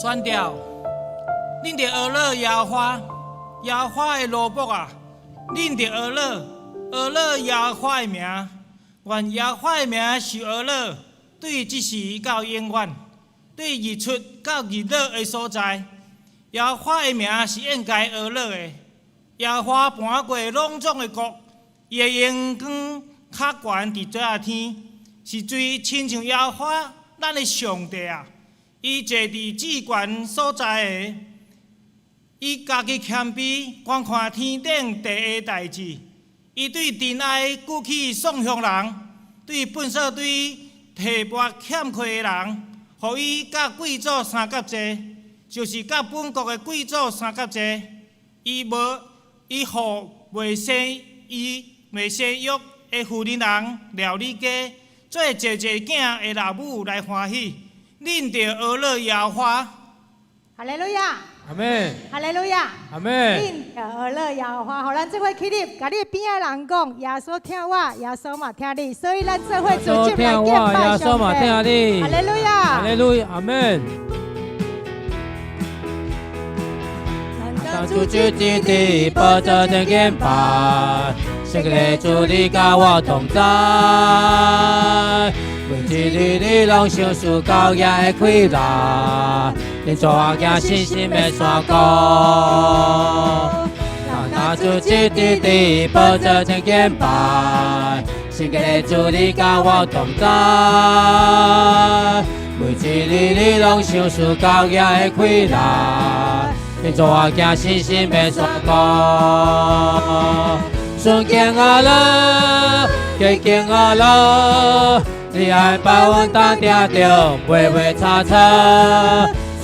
宣調，恁著呵咾耶和華，耶和華的奴僕啊，恁著呵咾，呵咾耶和華的名，願耶和華的名受呵咾，對這時到永遠，對日出到日落的所在，耶和華的名是應該呵咾的。耶和華盤過攏總的國，伊的榮光較懸佇水仔天，是誰親像耶和華咱的上帝啊？伊坐佇至懸所在的，伊家己謙卑，觀看天頂地下代誌。伊對塵埃舉起喪鄉人，對糞掃堆提拔欠虧的人，予伊佮貴族相佮坐，就是佮本國的貴族相佮坐。伊無伊予未生育的婦人人料理家，做濟濟囝的老母來歡喜。恁著呵咾耶和華。哈利路亞，阿門，哈利路亞，阿門。恁著呵咾耶和華，予咱做伙起立，共你邊仔人講，耶穌疼我，耶穌嘛疼你，所以咱做伙組織來敬拜上帝。哈利路亞，哈利路亞，阿門。當主主基地寶座前敬拜，聖潔的主你佮我同在，每一日你攏享受高雅的快樂，恁做我行信心的山谷。當主基地寶座前敬拜，聖潔的主你佮我同在，每一日你攏享受高雅的快樂。恁做我行信心的山谷，顺境呵咾，逆境呵咾，你安排阮当定著，袂袂差错。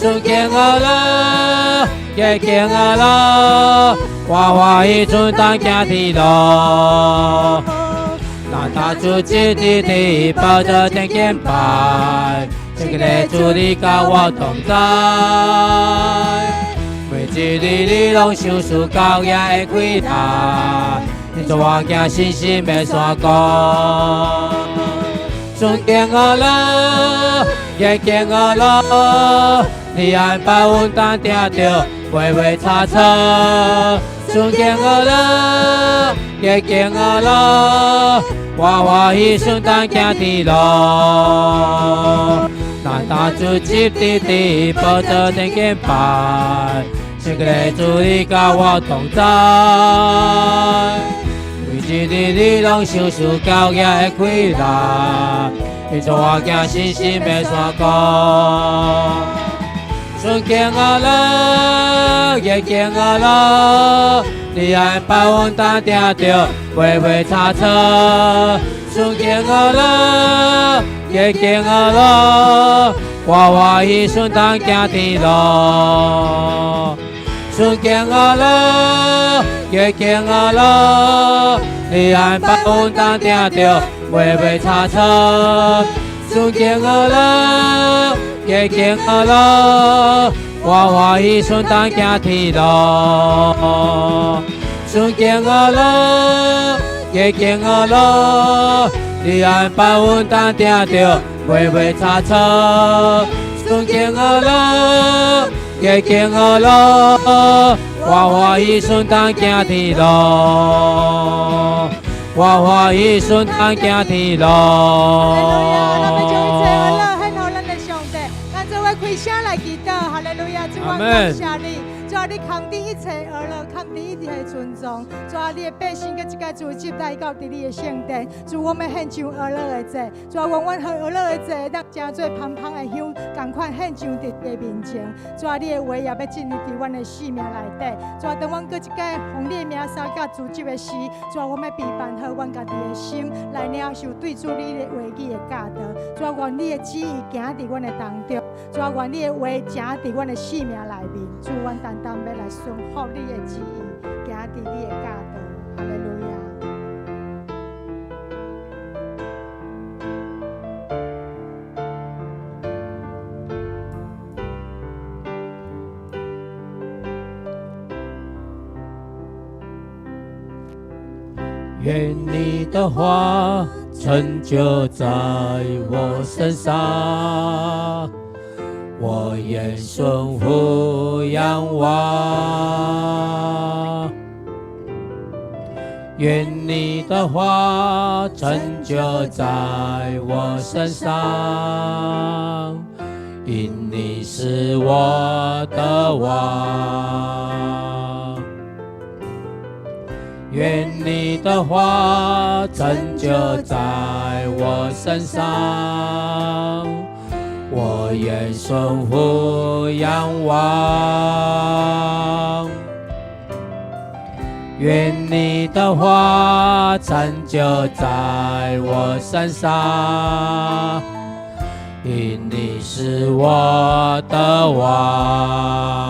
顺境呵咾，逆境呵咾，我歡喜順當行天路。咱大主一直佇寶座前敬拜，聖潔的主你佮我同在。每一日你攏享受高雅的快樂，恁做我行信心的山谷。順境呵咾，逆境呵咾，你安排阮當定著，袂袂差錯。順境呵咾，逆境呵咾，我歡喜順當行天路。咱大主一直佇寶座前敬拜，聖潔的主你佮我同在。每一日你攏享受高雅的快樂，你做我行信心的山谷。順境呵咾，逆境呵咾，你安排阮當定著，袂袂差錯。順境呵咾，逆境呵咾，我歡喜順當行天路。順境呵咾，逆境呵咾，你安排阮當定著，袂袂差錯。順境呵咾，逆境呵咾，我歡喜順當行天路。順境呵咾，逆境呵咾，你安排阮當定著，袂袂差錯。順境呵咾，逆境呵咾，我歡喜順當行天路。我歡喜順當行天路。咱欲將一切呵咾獻予咱的上帝，咱做伙開聲來祈禱，哈利路亞！主，我感謝你，主啊，你扛頂一切呵咾，扛頂一切尊重，主啊，你的百姓閣這個組織來到佇你的聖殿，主，我們獻上呵咾的祭，主啊，願阮呵咾的祭，當成做芳芳的香，仝款獻上佇你的面前。主啊，你的話也欲進入佇阮的生命內底。主啊，當阮閣一擺奉你的名三甲組織的時，主啊，我欲備辦好阮家己的心，來領受對主你的話語的教導。主啊，願你的旨意行佇阮的當中。主啊，願你的話行佇阮的生命內面。主，阮單單欲來順服你的旨意，行佇你的教導。哈利路亞。願你的話成就在我身上，我願順服仰望。願你的話成就在我身上，因你是我的王。願你的話成就在我身上，我願順服仰望。願你的話成就在我身上，因你是我的王。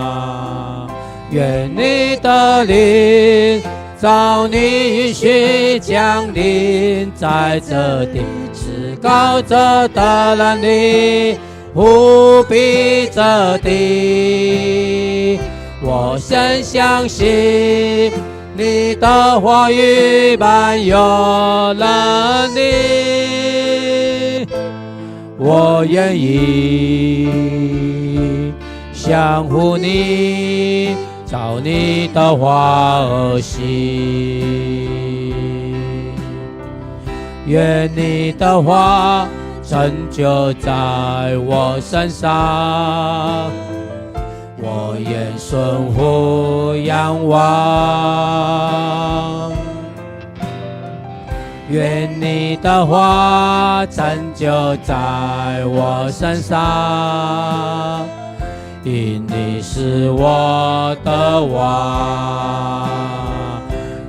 願你的靈照你應許降臨在這地，至高者的能力覆庇這地。我深相信你的話語滿有能力，我願意降服你，照你的話而行。願你的話成就在我身上，我願順服仰望。願你的話成就在我身上，因你是我的王。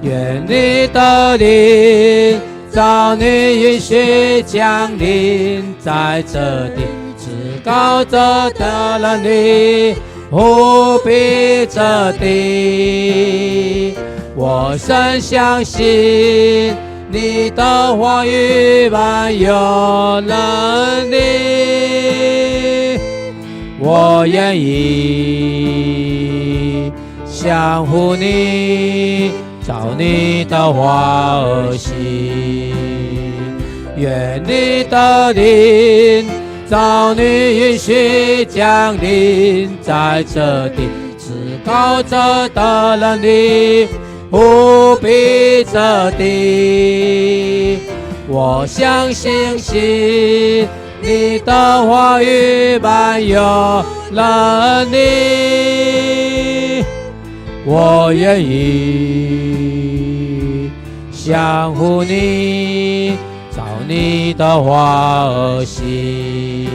願你的靈照你應許降臨在這地，至高者的能力覆庇這地。我深相信你的話語滿有能力，我願意降服你，照你的話而行。願你的靈照你應許降臨在這地，至高者的能力覆庇這地。我相信信你的話語滿有能力，我願意降服你，照你的話而行。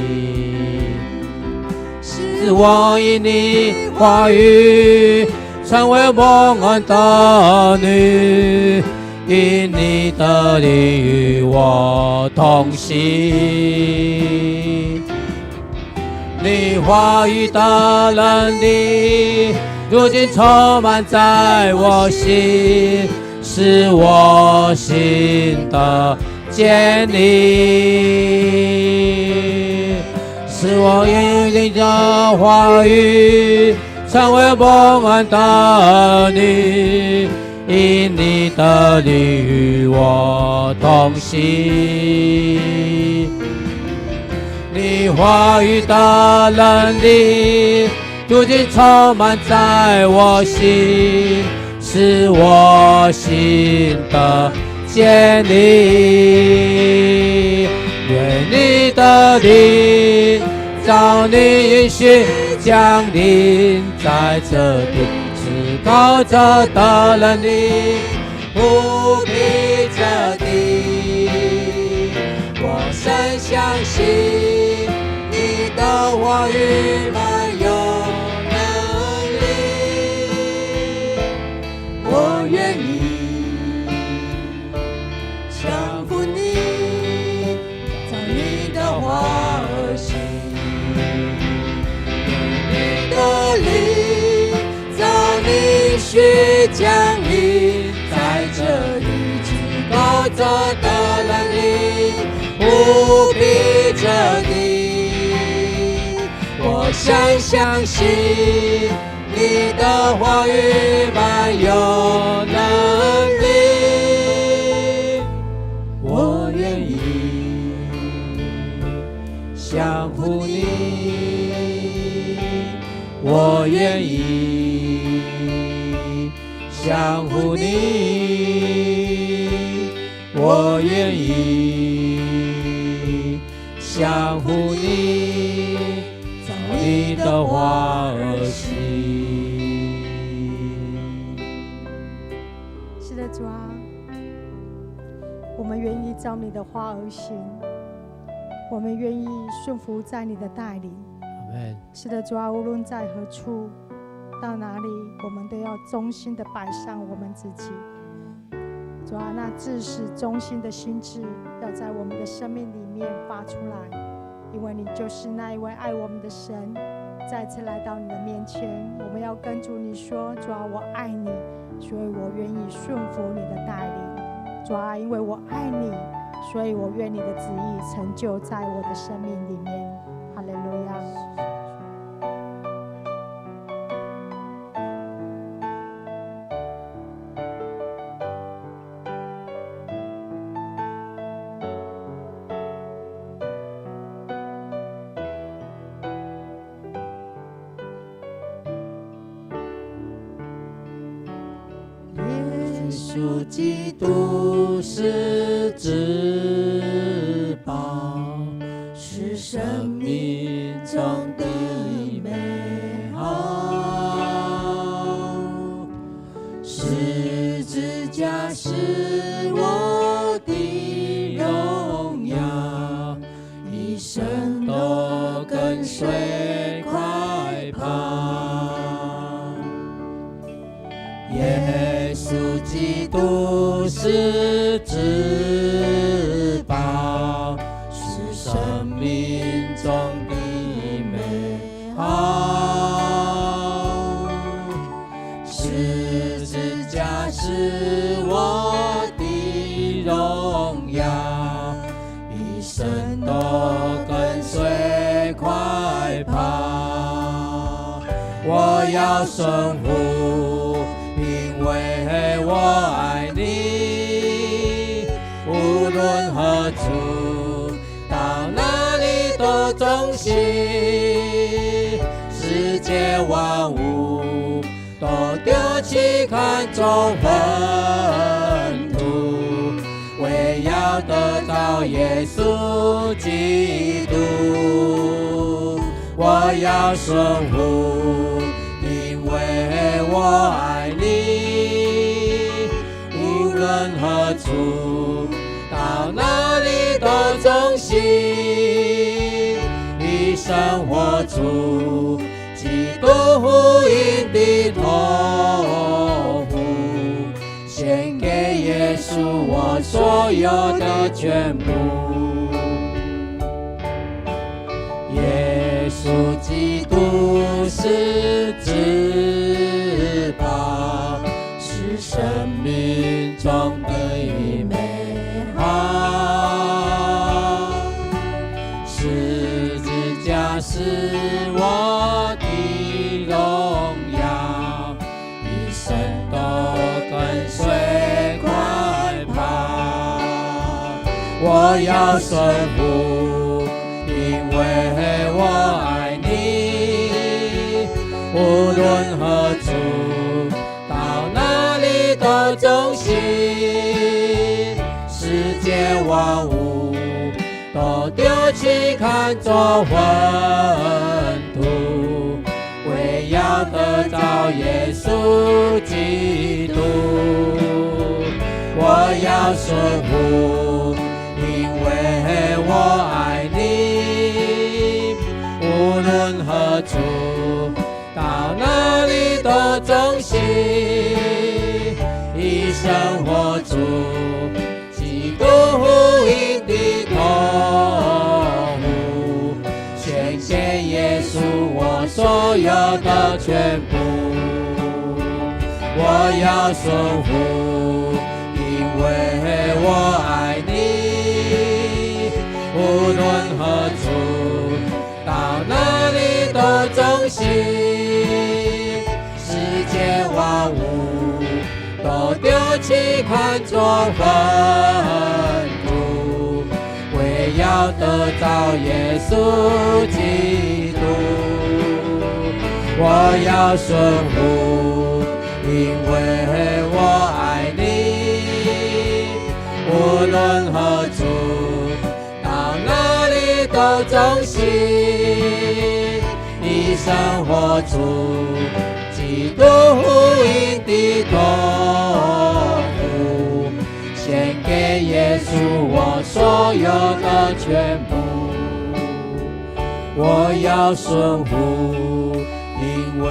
使我因你話語成為蒙恩的兒女，因你的靈與我同行。你話語的能力，如今充滿在我心，使我心得堅立，使我因你的話語成為蒙恩的兒女，因你的靈與我同行。你話語的能力，如今充滿在我心，使我心得堅立。願你的靈照你應許降臨在這地，至高者的能力覆庇這地。我深相信你的話語滿有能力，我願意降服你，照你的話而行。你的靈照你應許降臨在這地，至高者的能力覆庇這地。我深相信你的話語滿有能力，我願意降服你，我願意降服你，我願意降服你，照你的話而行。是的，主啊，我們願意照你的話而行，我們願意順服在你的帶領。是的，主啊，無論在何處，到哪裡，我們都要忠心的擺上我們自己。主啊，那至死忠心的心志，要在我們的生命裡面發出來，因為你就是那一位愛我們的神。再次來到你的面前，我們要跟主你說：主啊，我愛你，所以我願意順服你的帶領。主啊，因為我愛你，所以我願你的旨意成就在我的生命裡面。哈利路亞。耶穌基督是至寶，是生命中的美好，十字架是我的榮耀，一生都跟隨快跑。耶穌基督是至寶，是生命中的美好，十字架是我的榮耀，一生都跟隨快跑。我要順服，因為我愛你，無論何處，到哪裡都忠心，世界萬物都丟棄看作糞土，為要得到耶穌基督。我要順服，因為我愛你，無論何處，到哪裡都忠心，一生活出基督福音的託付，獻給耶穌我所有的全部。耶穌基督是至寶，是生命中的美好，十字架是我的榮耀，一生都跟隨快跑。我要順服，因為我愛你，無論何處，到哪裡都忠心，世界萬物都丟棄看作糞土，為要得著耶穌基督。我要順服，因為我愛你，無論何處，到哪裡都忠心，一生活出基督福音的託付，獻給耶穌我所有的全部。我要順服，因為我愛你，無論何處，到哪裡都忠心，世界萬物都丟棄看作糞土，為要得著耶穌基督。我我要顺服，因为我爱你。无论何处，到哪里都忠心，一生活出基督福音的托付，献给耶稣我所有的全部。我要顺服，因为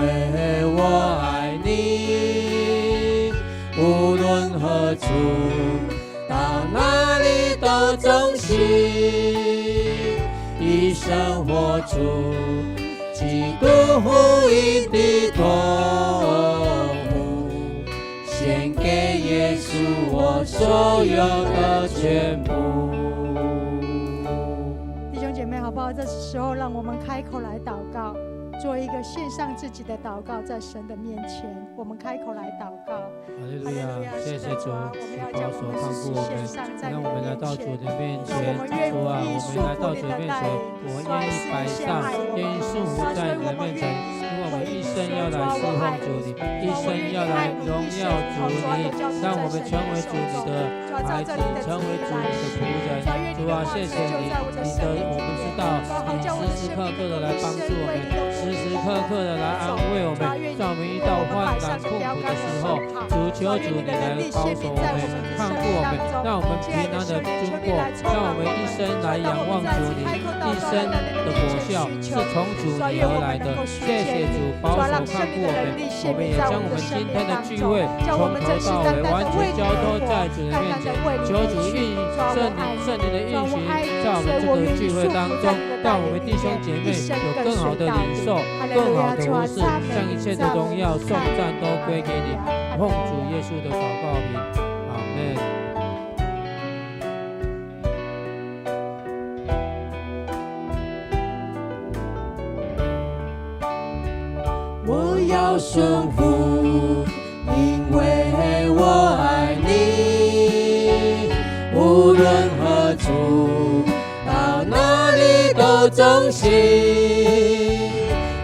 我爱你。无论何处，到哪里都忠心，一生活出基督福音的托付，献给耶稣我所有的全部。弟兄姐妹，好不好？这时候，让我们开口来祷告，做一个献上自己的祷告，在神的面前，我们开口来祷告。哈利路亚，谢谢主，保守看顾我们，让我们来到主的面前。主啊，我们来到主的面前，我愿意摆上，愿意顺服在你的面前，因为我们一生要来侍奉主你，一生要来荣耀主你，让我们成为主你的孩子，成为主你的仆人。主啊，谢谢你，你的我们知道，你时时刻刻的来帮助我们，时时刻刻的来安慰我们，在我们遇到患难困苦的时候，主求主你来保守我们，看顾我们，让我们平安的经过，让我们一生来仰望主你，一生的果效是从主你而来的。谢谢主保守看顾我们，我们也将我们今天的聚会从头到尾完全交托在主的面前，求主运圣灵圣灵的运行在我们这个聚会当中，让我们弟兄姐妹有更好的领受，更好的服侍，将一切的荣耀颂赞都归给你。奉主耶稣的祷告名，阿门。我要顺服，因为我爱你。无论何处，到哪里都忠心，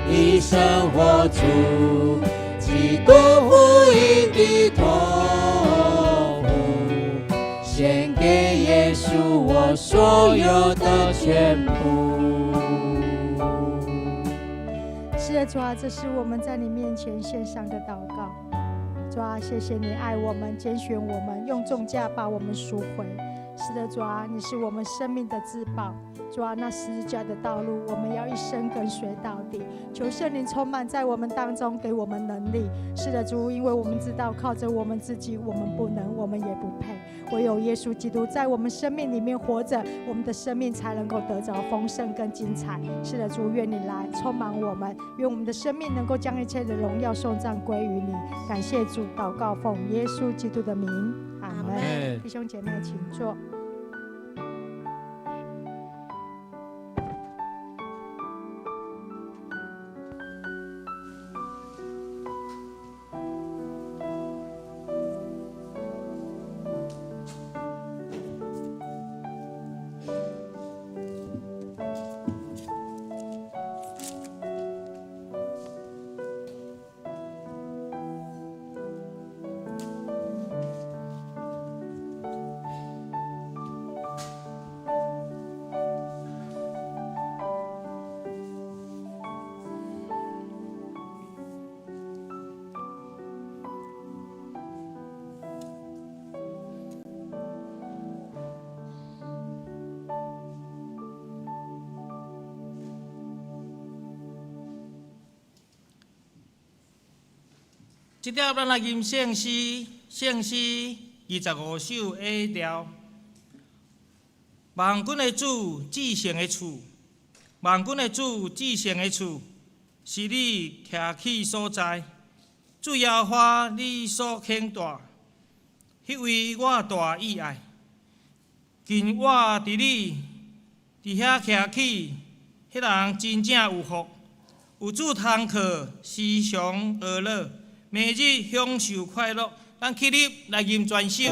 一生活出基督福音的托付，献给耶稣我所有的全部。是的，主啊，这是我们在你面前献上的祷告。主啊，谢谢你爱我们，拣选我们，用重价把我们赎回。是的，主啊，你是我们生命的至宝。主啊，那十字架的道路，我们要一生跟随到底。求圣灵充满在我们当中，给我们能力。是的，主，因为我们知道靠着我们自己，我们不能，我们也不配。唯有耶稣基督在我们生命里面活着，我们的生命才能够得着丰盛跟精彩。是的，主，愿你来充满我们，愿我们的生命能够将一切的荣耀颂赞归于你。感谢主，祷告奉耶稣基督的名，阿门。弟兄姐妹，请坐。这条咱来吟圣诗，圣诗25首 A 调。万军的主，至圣的厝，万军的主，至圣的厝，是你徛起所在。主耶和华，你所显大，彼位我大意爱。近我伫你，伫遐徛起，彼人真正有福，有主通靠，时常乐乐。每日享受快乐，咱起立来吟全首。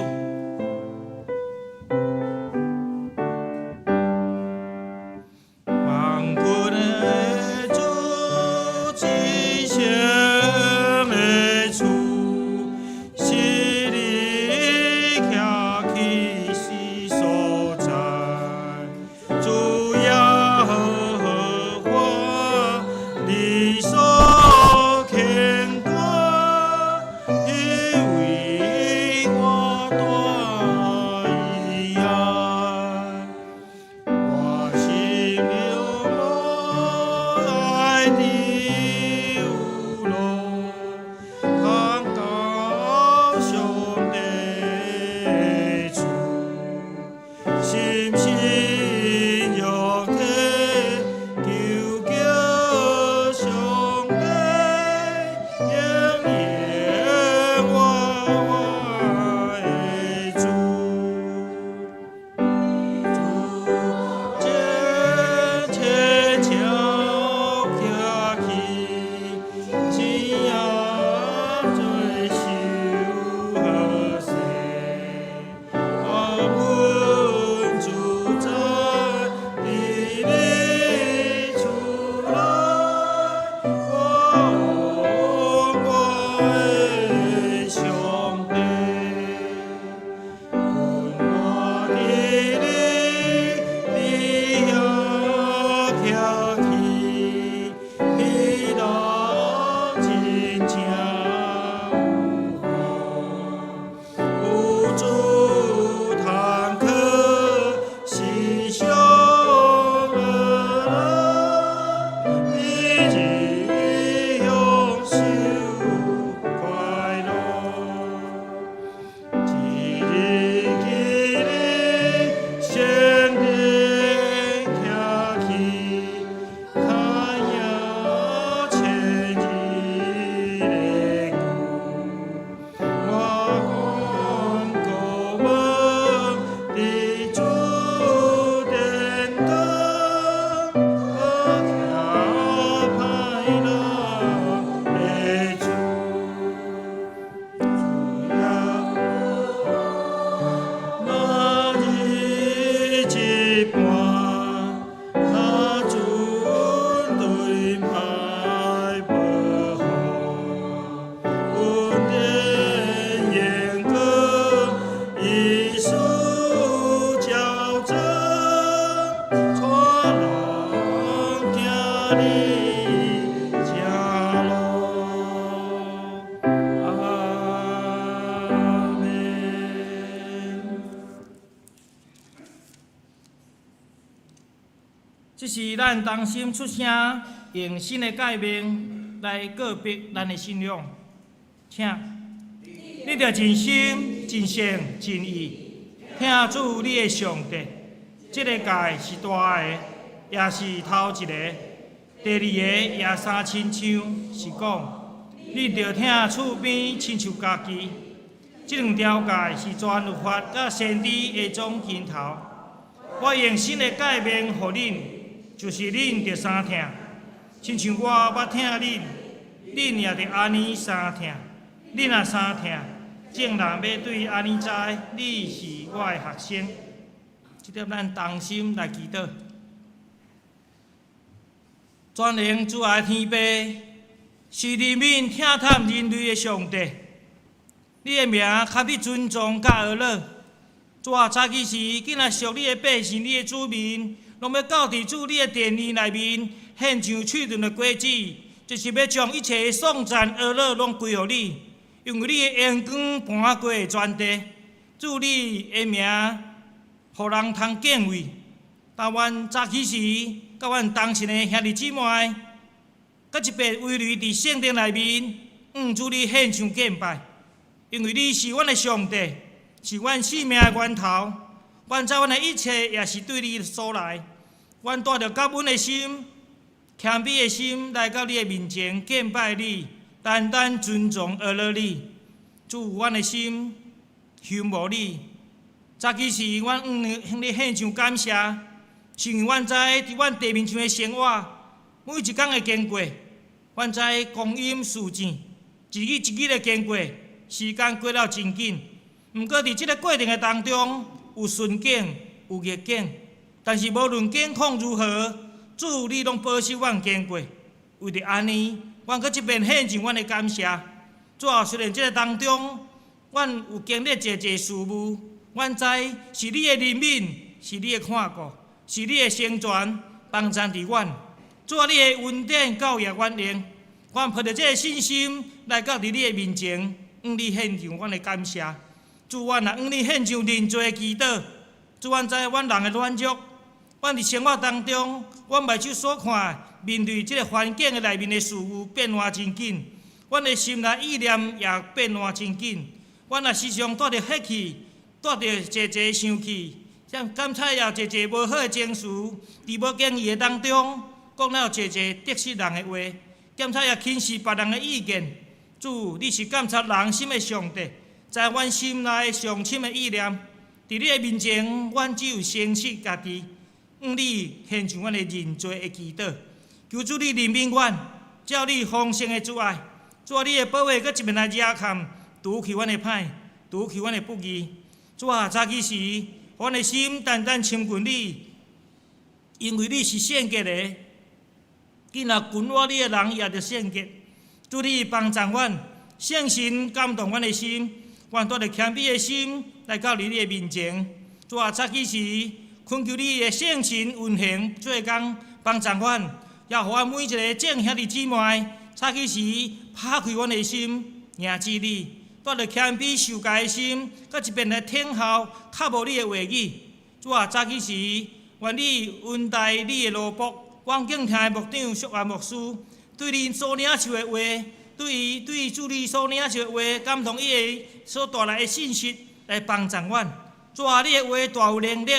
万军的主，至圣你正路。阿們。這是咱同心出聲，用新的誡命來告別咱的信仰。請，你著盡心、盡性、盡意，疼主你的上帝。這個誡是大的，也是頭一个。第二个也相親像，是講，你著疼厝邊親像家己。這兩條誡是全律法佮先知的總根頭。我用新的誡命予恁，就是恁著相疼，親像我捌疼恁，恁也著按呢相疼。恁若相疼，眾人欲對按呢知，你是我的學生。這點咱同心來祈禱。全能慈愛天父，是憐憫疼惜人類的上帝。你的名堪得尊崇佮呵咾。主啊，早起時，緊來屬你的百姓，你的子民，攏欲到佇主你的殿宇內面，獻上喙唇的果子，就是欲將一切的頌讚呵咾攏歸予你，因為你的榮光盤過全地，主你的名，予人通敬畏。但願早起時，佮阮同心的兄弟姊妹，閣一遍圍圍佇聖殿內面，向主你獻上敬拜，因為你是阮的上帝，是阮生命的源頭。阮知阮的一切也是對你所來。阮帶著感恩的心、謙卑的心來到你的面前敬拜你，單單尊崇呵咾你。主，阮的心仰慕你。早起時，阮向你獻上感謝，是因為阮知佇阮地面上的生活，每一工的經過，阮知光陰似箭，一日一日的經過，時間過了真緊。毋過佇這个過程的當中，有順境，有逆境，但是無論境況如何，主你攏保守阮經過。為著按呢，阮閣這邊獻上阮的感謝。主啊，雖然這个當中，阮有經歷濟濟事務，阮知是你的憐憫，是你的看顧，是你的成全，幫贊佇阮。主啊，你的恩典夠額阮用，阮抱著這个信心來到佇你的面前，向你獻上阮的感謝。主，阮若向你獻上認罪的祈禱，主，阮知阮人的軟弱，阮佇生活當中，阮目睭所看，面對這个環境的內面的事物變化真緊，阮的心內意念也變化真緊。阮若時常帶著血氣，帶著濟濟生氣，像感覺也濟濟無好的情緒，佇無經意的當中，講了濟濟得失人的話，檢查也輕視別人的意見。主，你是監察人心的上帝，知阮心內上深的意念。佇你的面前，阮只有誠實家己，向你獻上阮的認罪的祈禱。求主你憐憫阮，照你豐盛的慈愛，主啊，你的寶血閣一遍來遮蓋，除去阮的歹，除去阮的不義。主啊，早起時，阮的心單單親近你，因為你是聖潔的。囝若近倚你的人也著聖潔。主你幫助阮，聖神感動阮的心，阮帶著謙卑的心來到你的面前。主啊，早起時，懇求你的聖神運行做工，幫助阮，也予阮每一个眾兄弟姊妹，早起時拍開阮的心，迎接你，帶著謙卑受教的心，閣一遍來聽候靠慕你的話語。主啊，早起時，願你恩待你的奴僕，阮敬聽的牧長淑安牧師，對恁所領受的話，對伊對主你所領受的話，感動伊的所帶來的信息，來幫助阮。主啊，你的話大有能力，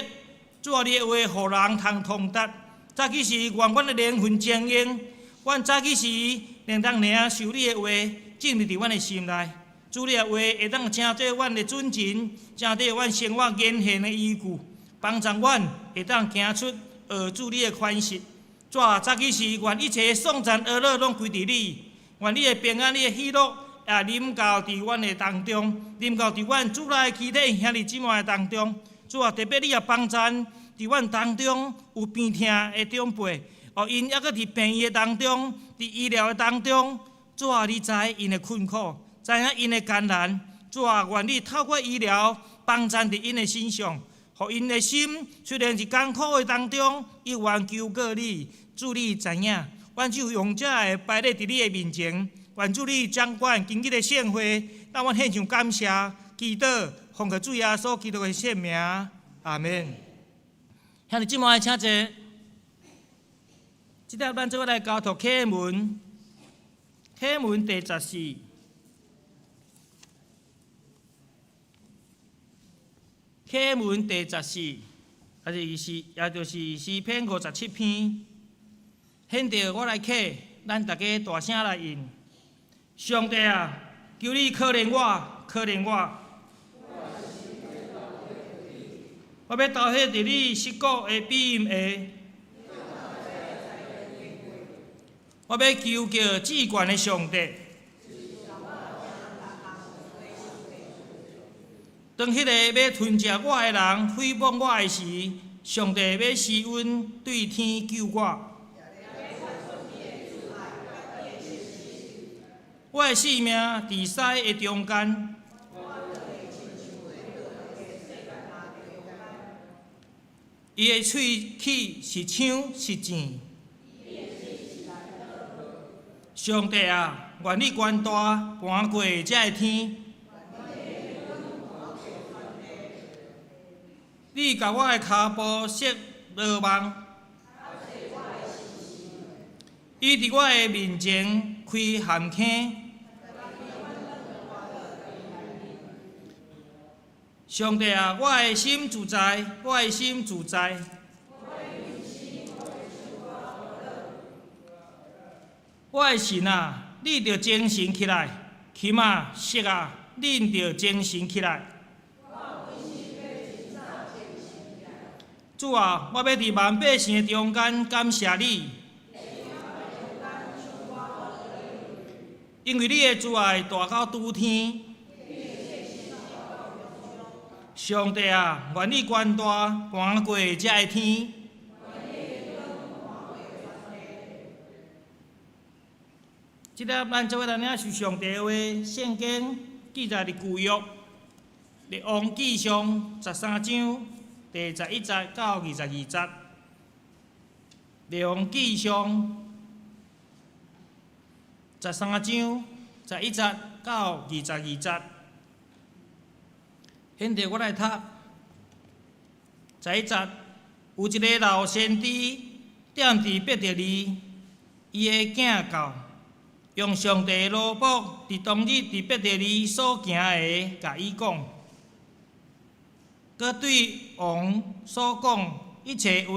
主啊，你的話予人通通達。早起時，願阮的靈魂晶瑩，阮早起時能當領受你的話，進入佇阮的心內。主你的話會當成做阮的準繩，成做阮生活言行的依據，幫助阮會當行出學主你的款式。主啊，早起時，願一切頌讚呵咾攏歸佇你，願你的平安、你的喜樂也臨到佇阮的當中，臨到佇阮主內其他兄弟姊妹的當中。主啊，特別你也幫贊佇阮當中有病痛的長輩，哦，𪜶猶閣佇病院的當中，佇醫療的當中，主啊，你知𪜶的困苦，知影𪜶的艱難。主啊，願你透過醫療幫贊佇𪜶的身上，予𪜶的心雖然是艱苦的當中，猶原求告你，主你知影，愿主用這个擺列佇你的面前，願主你掌管今日的聖會，讓阮獻上感謝，祈禱，奉靠主耶穌基督的聖名，阿門。兄弟姊妹，請坐。這粒咱做伙來交託啟文，啟文第十四，啟文第十四，也就是也就是詩篇57篇。現在我來啟，咱大家大聲來應。上帝啊，求你可憐我，可憐我。我欲投彼佇你瑟谷的庇蔭下。我欲求告至懸的上帝。當彼個欲吞食我的人誹謗我的時，上帝欲施恩對天救我。我的性命佇屎的中間，伊的喙齒是槍是箭。上帝啊，願你權大，盤過這个天。你共我的跤步設羅網，伊佇我的面前開陷坑。上帝啊，我的心自在，我的心自在。我的神啊，你著精神起來，琴啊，瑟啊，恁著精神起來。主啊，我欲佇萬百姓的中間感謝你，因為你的慈愛大到諸天。上帝啊，願你權大，盤過這个天。這粒咱做伙來領受上帝的話，聖經記載佇舊約列王紀上13章第11節到22節。列王紀上13章11節到22節。現在我來讀11節，有一个老先知踮佇伯特利，伊的囝到，用上帝的奴僕佇當日佇伯特利所行的，共伊講，閣對王所講一切話，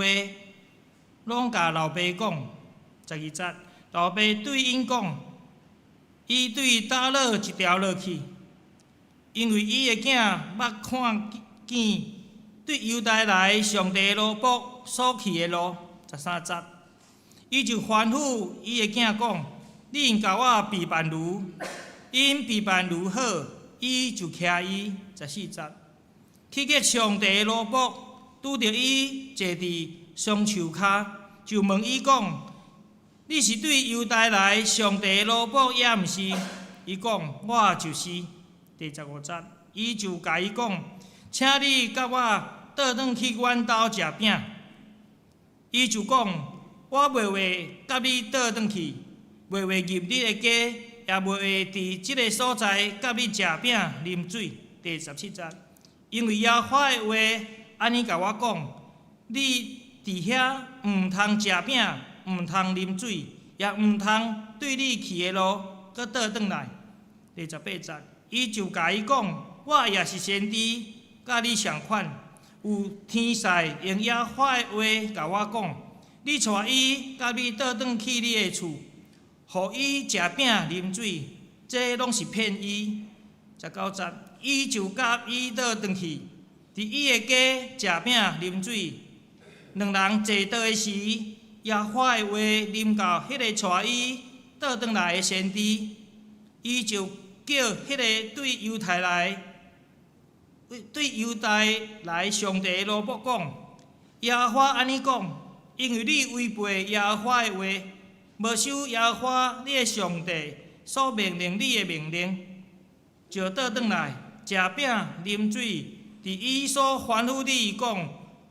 攏共老爸講。12節，老爸對𪜶講，伊對佗落一條落去，因為伊的囝捌看見對猶大來上帝奴僕所去的路。13節，伊就吩咐伊的囝講：恁共我備辦驢，𪜶備辦驢好，伊就騎伊。14節，去見上帝的奴僕，拄著伊坐佇桑樹跤，就問伊講：你是對猶大來上帝的奴僕，抑毋是？伊講：我就是。第15節，伊就共伊講：請你佮我倒轉去阮兜食餅。伊就講：我袂會佮你倒轉去，袂會入你的家，也袂會佇這个所在佮你食餅啉水。第17節，因為耶和華的話按呢共我講：你佇遐毋通食餅，毋通啉水，也毋通對你去的路閣倒轉來。第18節，伊就共伊講：我也是先知，佮你仝款，有天使用耶和華的話共我講，你帶伊佮你倒轉去你的厝，予伊食餅啉水，這攏是騙伊。19節，伊就佮伊倒轉去，佇伊的家食餅啉水。兩人坐桌的時，耶和華的話臨到彼个帶伊倒轉來的先知，伊就叫彼个對猶太來、對猶大來上帝的奴僕講：耶和華按呢講，因為你違背耶和華的話，無守耶和華你的上帝所命令你的命令，就倒轉來食餅啉水，佇伊所吩咐你講，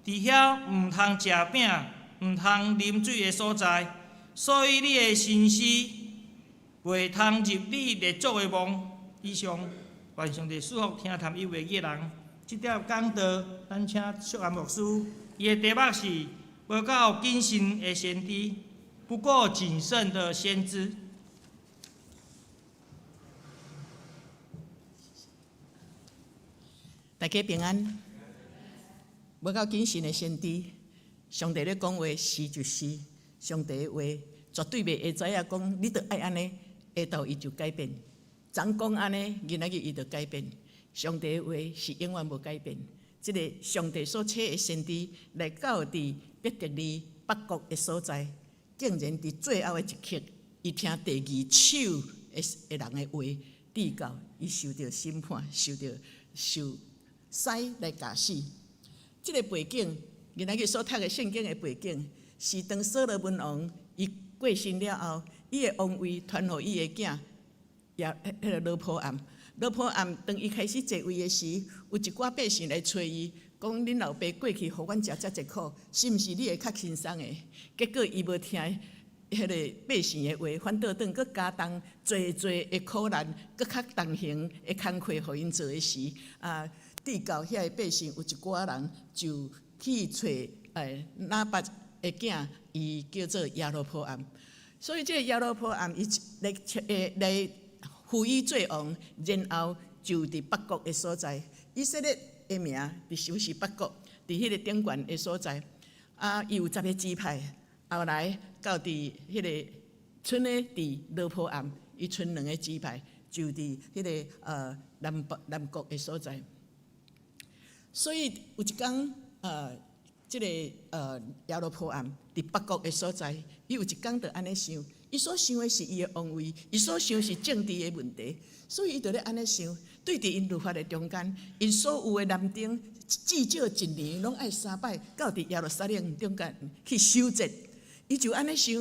佇遐毋通食餅、毋通啉水的所在，所以你的心思袂通入你列祖的夢。以上，願上帝賜福聽談伊話語的人。這條講道，咱請淑安牧師，伊的題目是無夠謹慎的先知，不夠謹慎的先知。大家平安。無夠謹慎的先知，上帝咧講話是就是，上帝的話絕對袂會知影講，你著愛按呢，下晝伊就改變。昨講按呢，今仔日伊就改變。上帝的話是永遠無改變。這个上帝所差的先知來到佇伯特利北國的所在，竟然佇最後的一刻，伊聽第二手的人的話，直到伊受著審判，受著受使來共死。這个背景，今仔日所讀的聖經的背景，是當所羅門王伊過身了後，伊的王位傳予伊的囝，也彼个羅波暗。羅波暗當伊開始坐位的時，有一寡百姓來揣伊，講恁老爸過去予阮食遮濟苦，是毋是你會較輕鬆的？結果伊無聽彼个百姓的話，反倒轉閣加重濟濟的苦難，閣較重刑的工課予𪜶做的時，啊，直到遐个百姓有一寡人就去揣拿八的囝，伊叫做耶羅波暗。所以這个耶羅波暗伊來來輔伊做王，然後就佇北國的所在，以色列的名佇就是北國，佇彼個頂懸的所在。啊，伊有十个支派，後來到佇彼个賰的佇羅波暗，伊賰兩个支派，就佇彼个南北南國的所在。所以有一工，這个耶羅波暗佇北國的所在，伊有一工就按呢想，伊所想的是伊的王位，伊所想是政治的問題，所以伊就咧按呢想。對佇𪜶律法的中間，𪜶所有的男丁至少一年攏愛三擺到佇耶路撒冷中間去守節。伊就按呢想，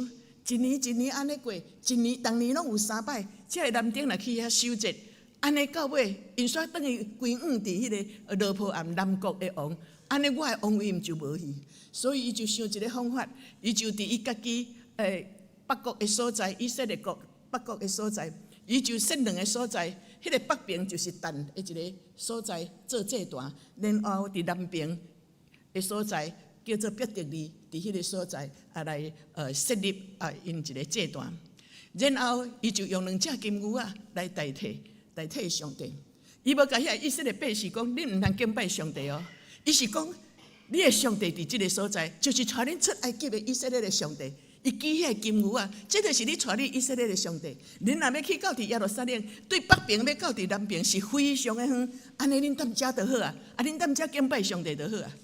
一年一年按呢過，一年逐年攏有三擺，這个男丁若去遐守節，按呢到尾，𪜶煞轉去歸往佇彼个羅波暗南國的王，按呢我的王位毋就無去。所以伊就想一个方法，伊就佇伊家己北國的所在，以色列國北國的所在，伊就設兩個所在，彼个北邊就是但的一个所在做祭壇，然後佇南邊的所在叫做伯特利，佇彼个所在啊來設立啊𪜶一個祭壇，然後伊就用兩隻金牛仔來代替上帝。伊無共遐以色列百姓講，恁毋通敬拜上帝哦。伊是講，你的上帝佇這个所在，就是帶恁出埃及的以色列的上帝。伊舉彼个金牛仔，這就是你帶你以色列的上帝。恁若欲去到佇耶路撒冷，對北邊欲到佇南邊是非常的遠，按呢恁踮遮就好啊，啊恁踮遮敬拜上帝就好啊。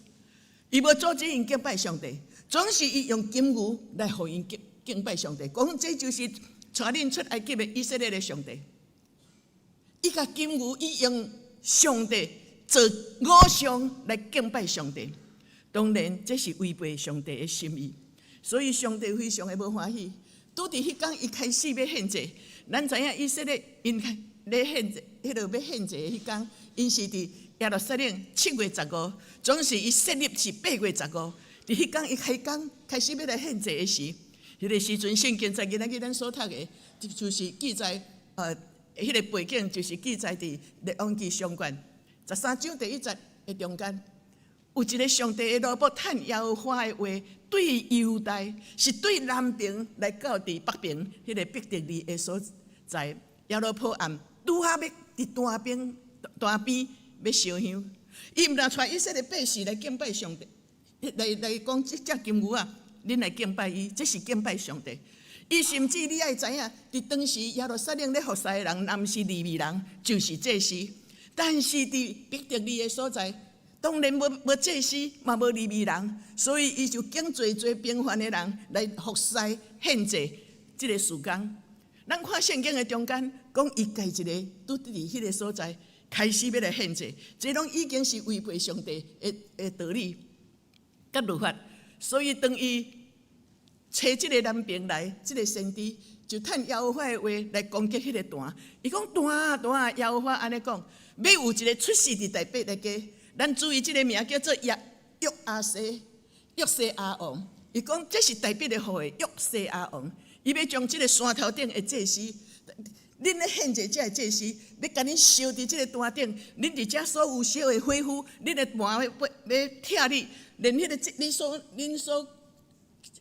伊無阻止𪜶敬拜上帝，總是伊用金牛來予𪜶敬拜上帝，講這就是帶恁出埃及的以色列的上帝。伊共金牛，伊用上帝做偶像來敬拜上帝，當然這是違背上帝的心意，所以上帝非常的無歡喜。拄佇彼工伊開始欲獻祭，咱知影以色列𪜶咧獻祭，彼个欲獻祭的彼工，𪜶是佇耶路撒冷7月15，總是伊設立是8月15。佇彼工伊開工開始欲來獻祭的時，彼个時陣聖經在今仔日咱所讀的，就是記載彼个背景就是記載佇列王紀上卷13章第一節的中間，有一个上帝的奴僕趁耶和華的話，對猶大是對南邊來到佇北邊彼个伯特利的所在，耶羅波暗拄好欲佇壇邊壇邊欲燒香，伊毋但帶以色列百姓來敬拜上帝，來講這隻金牛仔，恁來敬拜伊，這是敬拜上帝。伊甚至你愛知影，佇當時耶路撒冷咧服侍的人，若毋是利未人，就是祭司。但是佇伯特利的所在，當然無祭司，嘛無利未人，所以伊就揀濟濟平凡的人來服侍獻祭這个事工。咱看聖經的中間，講伊家一个拄佇彼個所在開始欲來獻祭，這攏已經是違背上帝的道理佮律法。所以當伊揣這个南邊來，這个先知就趁耶和華的話來攻擊彼个壇。伊講壇啊壇啊，耶和華按呢講，欲有一个出世佇大伯來家。咱注意這个名叫做約阿施，約西亞王。伊講這是大衛的後裔約西亞王，伊欲將這个山頭頂的祭司，恁咧獻祭這个祭司，欲共恁燒佇這个壇頂，恁佇遮所有燒的火烌，恁的壇欲拆你，連彼个恁所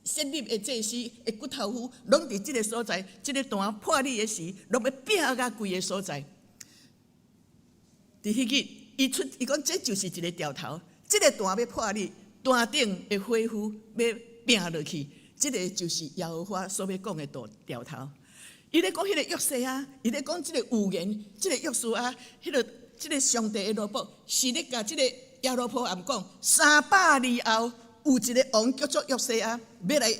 設立的祭司的骨頭烌，攏佇這个所在，這个壇破裂的時，攏欲拚甲規个所在。佇彼日，伊出伊講這就是一个兆頭，這个壇欲破裂，壇頂的火烌欲拚落去，這个就是耶和華所欲講的大兆頭。伊咧講彼個約西亞，伊咧講這个預言，這个約書亞，彼个這个上帝的奴僕，是咧共這个耶羅波暗講，300年後有一个王叫做約西亞，欲來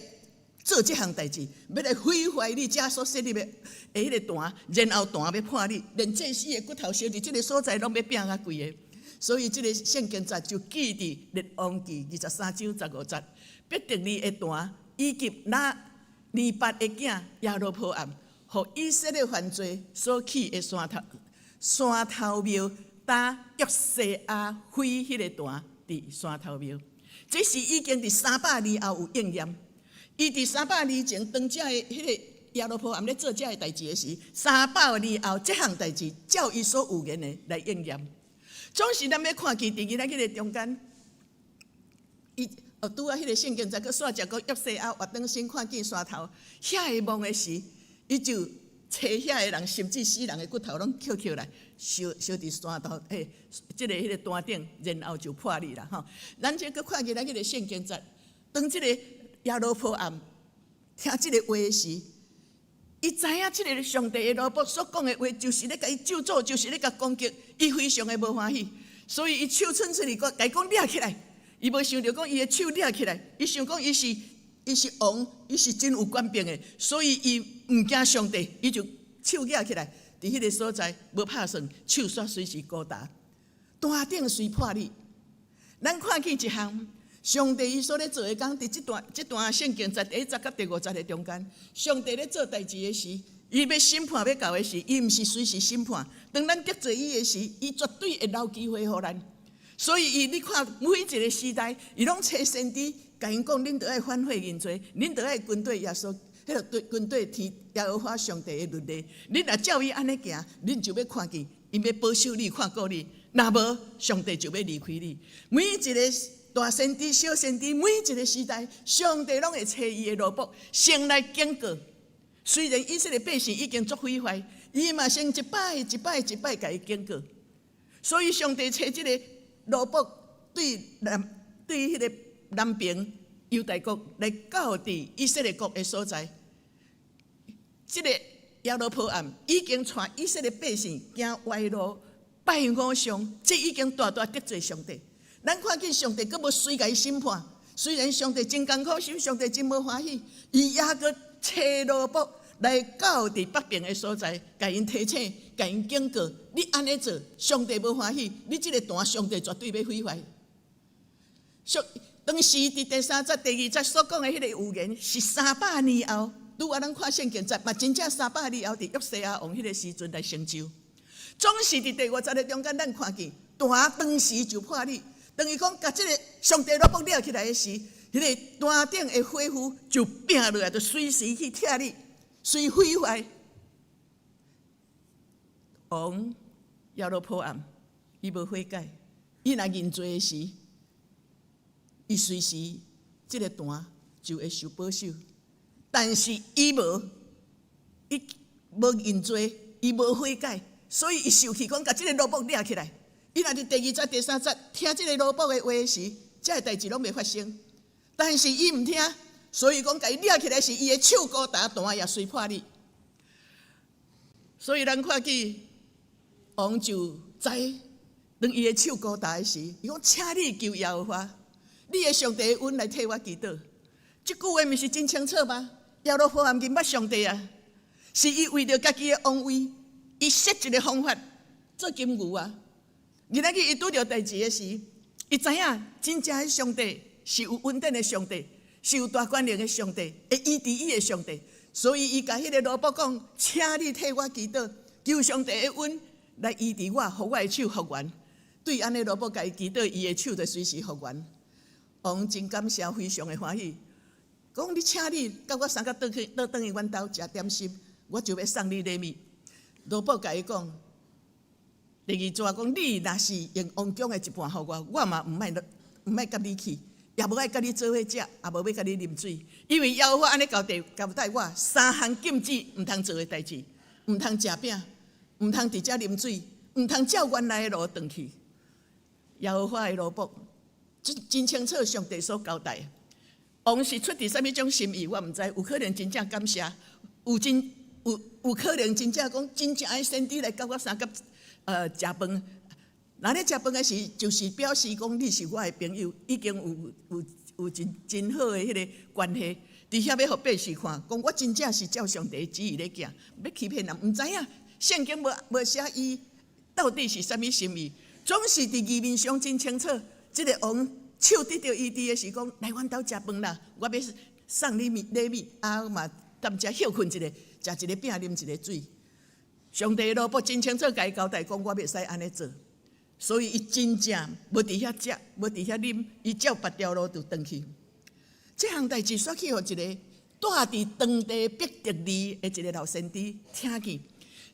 做這項代誌，欲來毀壞你遮所設立的彼个壇，然後壇欲破裂，連祭司的骨頭燒佇這个所在攏欲拚甲規个。所以這个聖經節就記佇列王紀23章15節，伯特利的壇以及拿尼八的囝耶羅波暗，予以色列犯罪所起的山頭廟，搭約西亞毀彼个壇佇山頭廟，這是已經佇300年後有應驗。伊佇三百年前，當這个彼个耶羅波暗咧做這个代誌的時，三百年後這項代誌照伊所預言的來應驗。總是咱欲看見佇今仔彼个中間，伊哦拄仔彼个聖經節閣煞食講約西亞活轉身看見山頭，遐个夢的時，伊就揣遐个人，甚至死人的骨頭攏抾抾來燒燒佇山頭，嘿，這个彼个壇頂，然後就破裂啦吼。咱這閣看見咱彼个聖經節，當這个耶羅波暗聽這个話時，伊知影這个上帝的奴僕所講的話，就是咧共伊咒詛，就是咧共攻擊，伊非常的無歡喜，所以伊手伸出去，共伊講掠起來。伊無想著講伊的手掠起來，伊想講伊是王，伊是真有權柄的，所以伊毋驚上帝，伊就手舉起來，佇彼个所在無拍算，手煞隨時高達，壇頂隨破裂。咱看見一項，上帝伊所咧做的工，佇這段聖經在第一節佮第五節的中間，上帝咧做代誌的時，伊欲審判欲到的時，伊毋是隨時審判。當咱得罪伊的時，伊絕對會留機會予咱。所以伊，你看每一个時代，伊攏揣先知，共𪜶講，恁著愛反悔認罪，恁著愛跟綴耶穌，彼个對跟綴天耶和華上帝的律例。恁若照伊按呢行，恁就欲看見，伊欲保守你，看顧你；若無，上帝就欲離開你。每一个大先知、小先知，每一个時代，上帝攏會揣伊的奴僕，先來警告。雖然以色列百姓已經足毀壞，伊嘛先一擺一擺一擺共伊警告。所以上帝揣這个奴僕對彼个南邊猶大國來到佇以色列國的所在，這个耶羅波暗已經帶以色列百姓行歪路，拜偶像，這已經大大得罪上帝。咱看見上帝閣無隨共伊審判，雖然上帝真艱苦，上帝真無歡喜，伊猶閣揣奴僕來到佇北邊的所在，共𪜶提醒，共𪜶警告：你按呢做，上帝無歡喜，你這个壇上帝絕對欲毀壞。上當時佇第三節、第二節所講的彼个預言，是三百年後，拄仔咱看聖經節，嘛真正三百年後，佇約西亞王彼个時陣來成就。總是佇第五節的中間，咱看見壇當時就破裂。當伊講共這个上帝奴僕掠起來的時，彼个壇頂的火烌就拚落來，就隨時去拆你，隨毀壞。王耶羅波暗，伊無悔改，伊若認罪的時，伊隨時這个壇就會受保守。但是伊無，伊無認罪，伊無悔改，所以伊受氣講共這个奴僕掠起來。伊若佇第二節、第三節聽這个奴僕的話時，這个代誌攏袂發生。但是伊毋聽，所以講共伊掠起來時，伊的手高達壇也隨破裂。所以咱看見王就知，當伊的手高達的時，伊講：請你求耶和華，你的上帝恩來替我祈禱。這句話毋是真清楚嗎？耶羅波暗認捌上帝啊，是伊為著家己的王位，伊設一个方法做金牛啊。今仔日伊拄著代誌的時，伊知影真正的上帝是有恩典的上帝，是有大權能的上帝，會醫治伊的上帝。所以伊共彼个奴僕講：請你替我祈禱，求上帝的恩來醫治我，予我的手復原。對按呢奴僕共伊祈禱，伊的手就隨時復原。王真感謝，非常的歡喜。講你請你佮我相佮轉去倒轉去阮兜食點心，我就欲送你禮物。羅卜共伊講，第二逝講你若是用王宮的一半予我，我嘛毋愛佮你去，也無愛佮你做伙食，也無欲佮你啉水，因為耶和華按呢交代交代我三項禁止毋通做的代誌，毋通食餅，毋通佇遮啉水，毋通照原來的路轉去。耶和華的奴僕真真清楚，上帝所交代。王是出佇啥物種心意，我毋知。有可能真正感謝，有真有有可能真正講真正的先知來佮我相佮食飯。若咧食飯的時，就是表示講你是我的朋友，已經有真真好的彼个關係。佇遐欲予百姓看，講我真正是照上帝旨意咧行，欲欺騙人，毋知影聖經無無寫伊到底是啥物心意，總是佇字面上真清楚。這个王手得著醫治的時，講來阮兜食飯啦，我欲送你禮物，啊嘛踮遮歇睏一下，食一个餅，啉一个水。上帝奴僕真清楚共伊交代，講我袂使按呢做，所以伊真正無佇遐食，無佇遐啉，伊照別條路就轉去。這項代誌煞去予一个住佇當地伯特利的一个老先知聽見，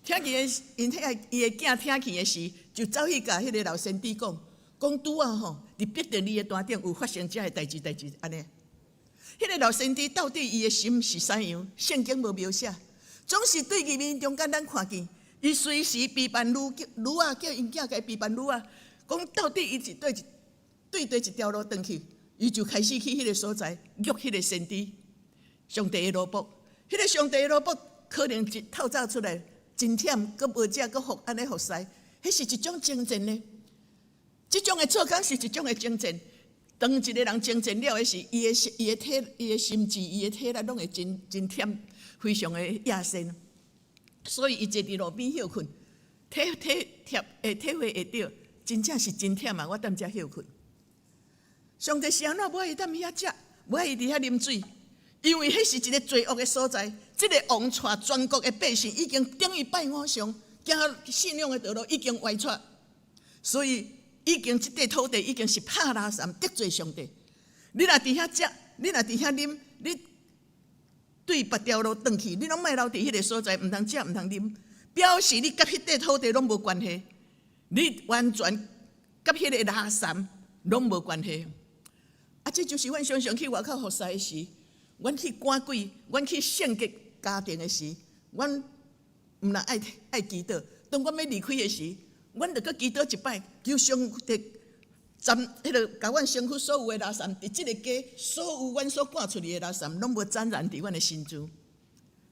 聽見的𪜶遐伊的囝聽見的時，就走去共彼个老先知講，講拄仔吼，佇伯特利的山頂有發生這个代誌代誌按呢。彼个老先知到底伊的心是啥樣？聖經無描寫，總是對字面中間咱看見，伊隨時備辦驢驢仔，叫𪜶囝共伊備辦驢仔，講到底伊是對對佗一條路轉去，伊就開始去彼个所在約彼个先知，上帝的奴僕，彼个上帝的奴僕可能一透早出來真忝，閣無食，閣服按呢服侍，彼是一種征戰呢。這種的做工是一種的征戰。當一個人征戰了的時，伊的體、伊的心智、伊的體力攏會真真忝，非常的厭身。所以伊坐佇路邊歇睏，體體貼會體會會著，真正是真忝啊！我踮遮歇睏。上帝是按怎無愛伊踮遐食，無愛伊佇遐啉水，因為彼是一个罪惡的所在。這个王帶全國的百姓已經等於拜偶像，行信仰的道路已經歪蹉，所以已經這塊土地已經是拍垃圾得罪上帝。你若佇遐食，你若佇遐啉，你對別條路轉去，你攏莫留佇彼个所在，毋通食，毋通啉，表示你佮彼塊土地攏無關係，你完全佮彼个垃圾攏無關係。啊，這就是阮常常去外口服侍的時，阮去趕鬼，阮去聖潔家庭的時，阮毋但愛愛祈禱。當阮欲離開的時，阮就閣祈禱一擺，求上帝斬彼个，共阮身軀所有的垃圾，佇這个家所有阮所趕出去的垃圾，攏無沾染佇阮的身軀。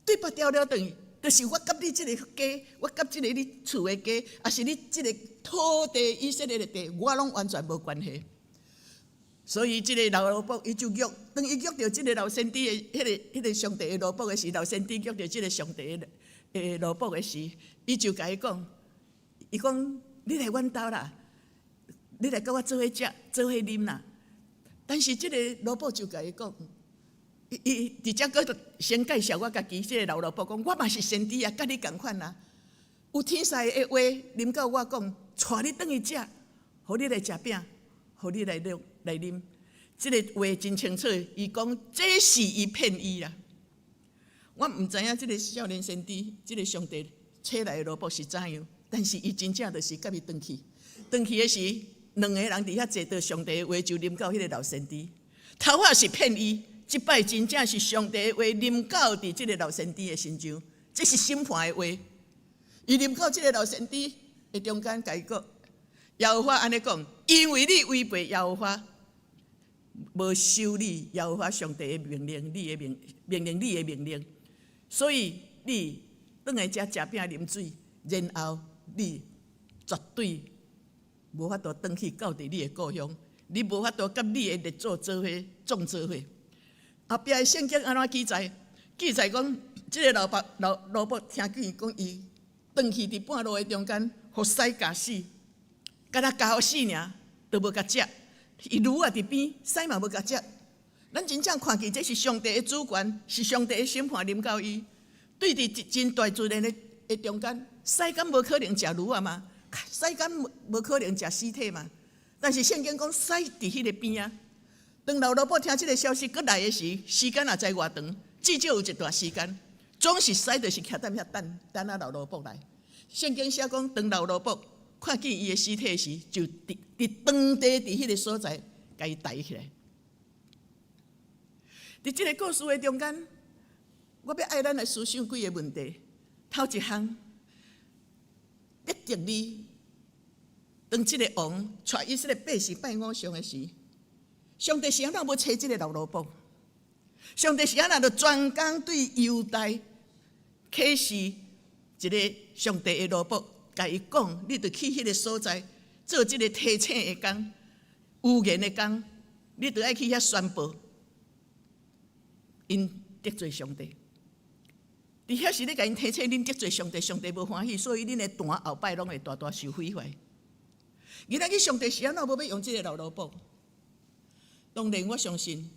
對別條路轉去，就是我佮你這个家，我佮這个你厝的家，抑是你這个土地以色列的地，我攏完全無關係。所以，這个老奴僕伊就約，當伊約著這个老先知的彼个彼个上帝的奴僕的時，老先知約著這个上帝的奴僕的時，伊就共伊講，伊講你來阮兜啦，你來佮我做伙食，做伙啉啦。但是這个奴僕就共伊講，伊伊佇遮閣先介紹我家己，這个老奴僕講，我嘛是先知啊，佮你仝款啊。有天使的話臨到我講，帶你轉去食，予你來食餅，予你來啉。來啉，這个話真清楚。伊講這是伊騙伊啦。我毋知影這个少年先知，這个上帝差來的奴僕是怎樣，但是伊真正就是佮伊轉去。轉去的時，兩个人佇遐坐著，上帝的話就臨到彼个老先知。頭仔是騙伊，這擺真正是上帝的話臨到佇這个老先知的身上，這是審判的話。伊臨到這个老先知的中間，共伊講，耶和華按呢講，因為你違背耶和華。無守你耶和華上帝的命令，你的命命令，你的命令，所以你轉來遮食餅啉水，然後你絕對無法度轉去到佇你的故鄉，你無法度佮你的列祖做伙葬做伙。後壁的聖經按怎記載？記載講，這个老爸老奴僕聽見講，伊轉去佇半路的中間，予獅咬死，敢若咬死爾，都無共食。伊驢仔佇邊，獅嘛無共食。咱真正看見這是上帝的主權，是上帝的審判臨到伊。對佇真大自然的的中間，獅敢無可能食驢仔嗎？獅敢無可能食屍體嗎？但是聖經講獅佇彼个邊仔，當老羅伯聽這个消息，閣來的時，時間也知偌長，至少有一段時間，總是使就是徛踮遐等，等啊老羅伯來。聖經寫講，當老羅伯看見伊的屍體時，就佇當地佇彼个所在，共伊抬起來。佇這个故事的中間，我欲愛咱來思想幾个問題。頭一項，伯特利當這个王帶以色列百姓拜偶像的時，上帝是按怎無揣這个老羅伯？上帝是按怎就專工對猶大啟示一个上帝的奴僕，共伊講，你著去彼个所在做這个提醒的工、預言的工，你著愛去遐宣布，𪜶得罪上帝。佇遐時咧共𪜶提醒，恁得罪上帝，上帝無歡喜，所以恁的壇後擺攏會大大受毀壞。原來去上帝是按怎無欲用這个老羅伯？當然，我相信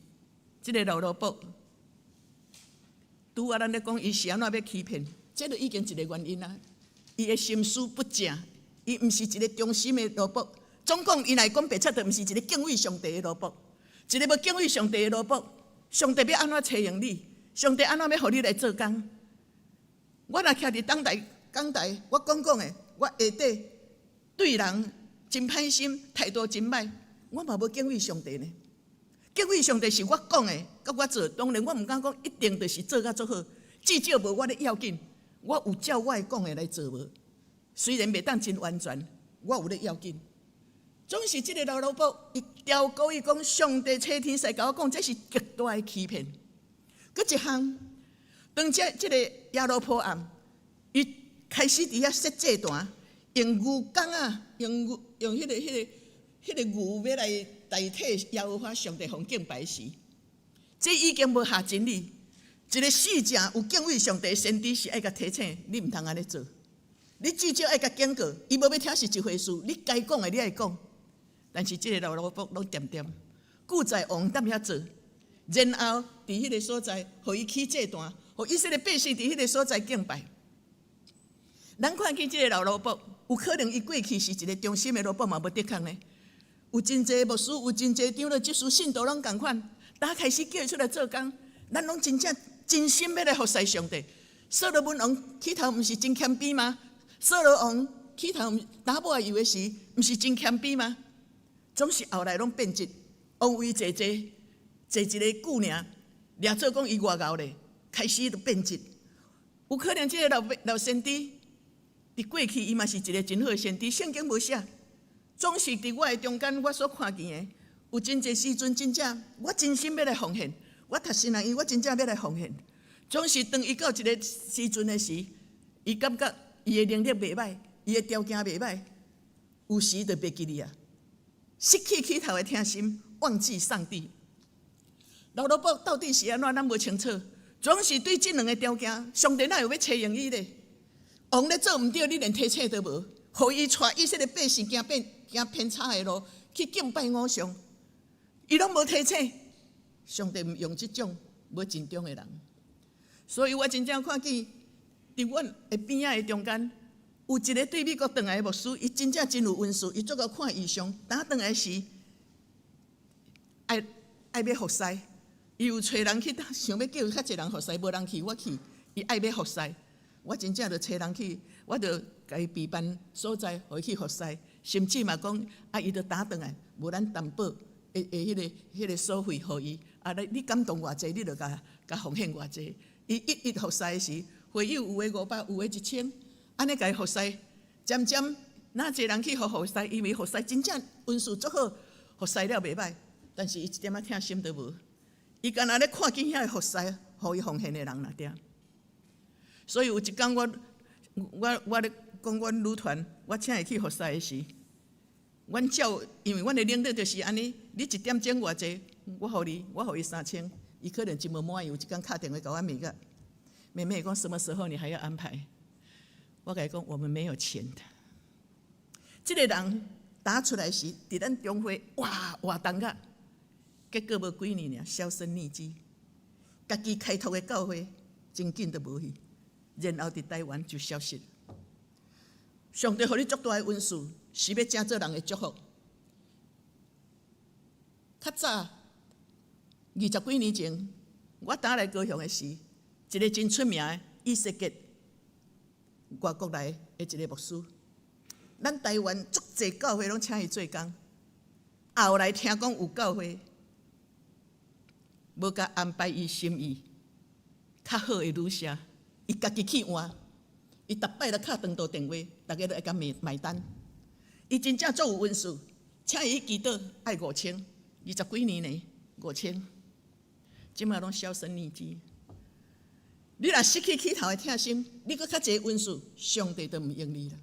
這个老羅伯，拄仔咱咧講，伊是按怎欲欺騙，這就已經一个原因啊。伊的心思不正，伊毋是一个忠心的奴僕。總講伊若講白賊，就毋是一个敬畏上帝的奴僕。一个無敬畏上帝的奴僕，上帝欲按怎揣用你？上帝按怎欲予你來做工？我若徛佇講臺講臺，我講講的，我下底對人真歹心，態度真歹，我嘛無敬畏上帝呢。敬畏上帝是我講的，佮我做，當然我毋敢講一定就是做甲足好，至少無我咧要緊，我有照我講的來做無？雖然袂當真完全，我有咧要緊。總是這个老羅伯，伊調故意講上帝差天使共我講，這是極大的欺騙。閣一項，當這個耶羅波暗，伊開始佇遐設祭壇，用牛犅仔，用牛用彼個牛欲來代替耶和華上帝予敬拜時，這已經無合真理。一个死正有敬畏上帝的先知是愛共提醒，你毋通按呢做。你至少愛共警告，伊無欲聽是一回事，你該講的你愛講。但是這个老羅伯攏恬恬，久在王踮遐做，然後佇彼个所在，予伊起祭壇，予以色列百姓佇彼个所在敬拜。咱看見這个老羅伯，有可能伊過去是一个忠心的奴僕嘛，無的確呢。有真濟牧師，有真濟長老、執事、信徒攏仝款，打開始叫伊出來做工，咱攏真正真心欲來服侍上帝。所羅門王起頭毋是真謙卑嗎？掃羅王起頭打某油的時，毋是真謙卑嗎？總是後來攏變質，王位坐坐坐一个久爾，掠做講伊偌𠢕咧，開始就變質。有可能這个老老先知，佇過去伊嘛是一个真好的先知，聖經無寫。總是佇我的中間，我所看見的，有真濟時陣，真正我真心欲來奉獻，我讀神學院，我真正欲來奉獻。總是當伊到一个時陣的時，伊感覺伊的能力袂䆀，伊的條件袂䆀，有時就袂記得啊，失去起頭的疼心，忘記上帝。老羅伯到底是按怎，咱無清楚。總是對這兩个條件，上帝哪有欲揣用伊咧？王咧做毋對，你連提醒都無，予伊帶以色列百姓行變行偏差的路去敬拜偶像，伊攏無提醒。上帝毋用這種無盡忠的人，所以我真正看見佇阮的邊仔的中間，有一个對美國轉來的牧師，伊真正真有恩賜，伊足夠看異象。當轉來時，愛愛欲服侍，伊有揣人去，想欲叫較濟人服侍，無人去，我去，伊愛欲服侍，我真正就揣人去，我就共伊備辦所在，予伊去服侍，甚至嘛講，啊，伊就打轉來，無咱擔保的彼個所費予伊，啊，你感動偌濟，你就共共奉獻偌濟。伊一一服侍的時，會友有的500，有的1000，按呢共伊服侍，漸漸哪濟人去予服侍，因為服侍真正恩賜足好，服侍了袂䆀，但是伊一點仔疼心都無，伊干焦咧看見遐个服侍，予伊奉獻的人爾爾。所以有一工我咧講阮女團，我請伊去服侍的時，阮照，因為阮的領導就是按呢，你一點鐘偌濟，我予你，我予伊3000，伊可能真無滿意，有一工敲電話共我罵甲，妹妹講什麼時候你還要安排？我共伊講，我們沒有錢的。這个人打出來時，佇咱中會哇活動甲，結果無幾年爾，銷聲匿跡，家己開拓的教會真緊就無去，然後佇台灣就消失。上帝予你足大的恩賜，是欲成做人的祝福。較早20幾年前，我當來高雄的時，一个真出名的以色列外國來的一个牧師，咱台灣足濟教會攏請伊做工。後來聽講有教會無共安排伊心意較好的旅社，伊家己去換，伊逐擺都敲長途電話，逐家都會共買單。伊真正足有恩賜，請伊去祈禱愛5000，20幾年呢，五千，這馬攏銷聲匿跡。你若失去起頭的疼心，你閣較濟恩賜，上帝都毋用你啦，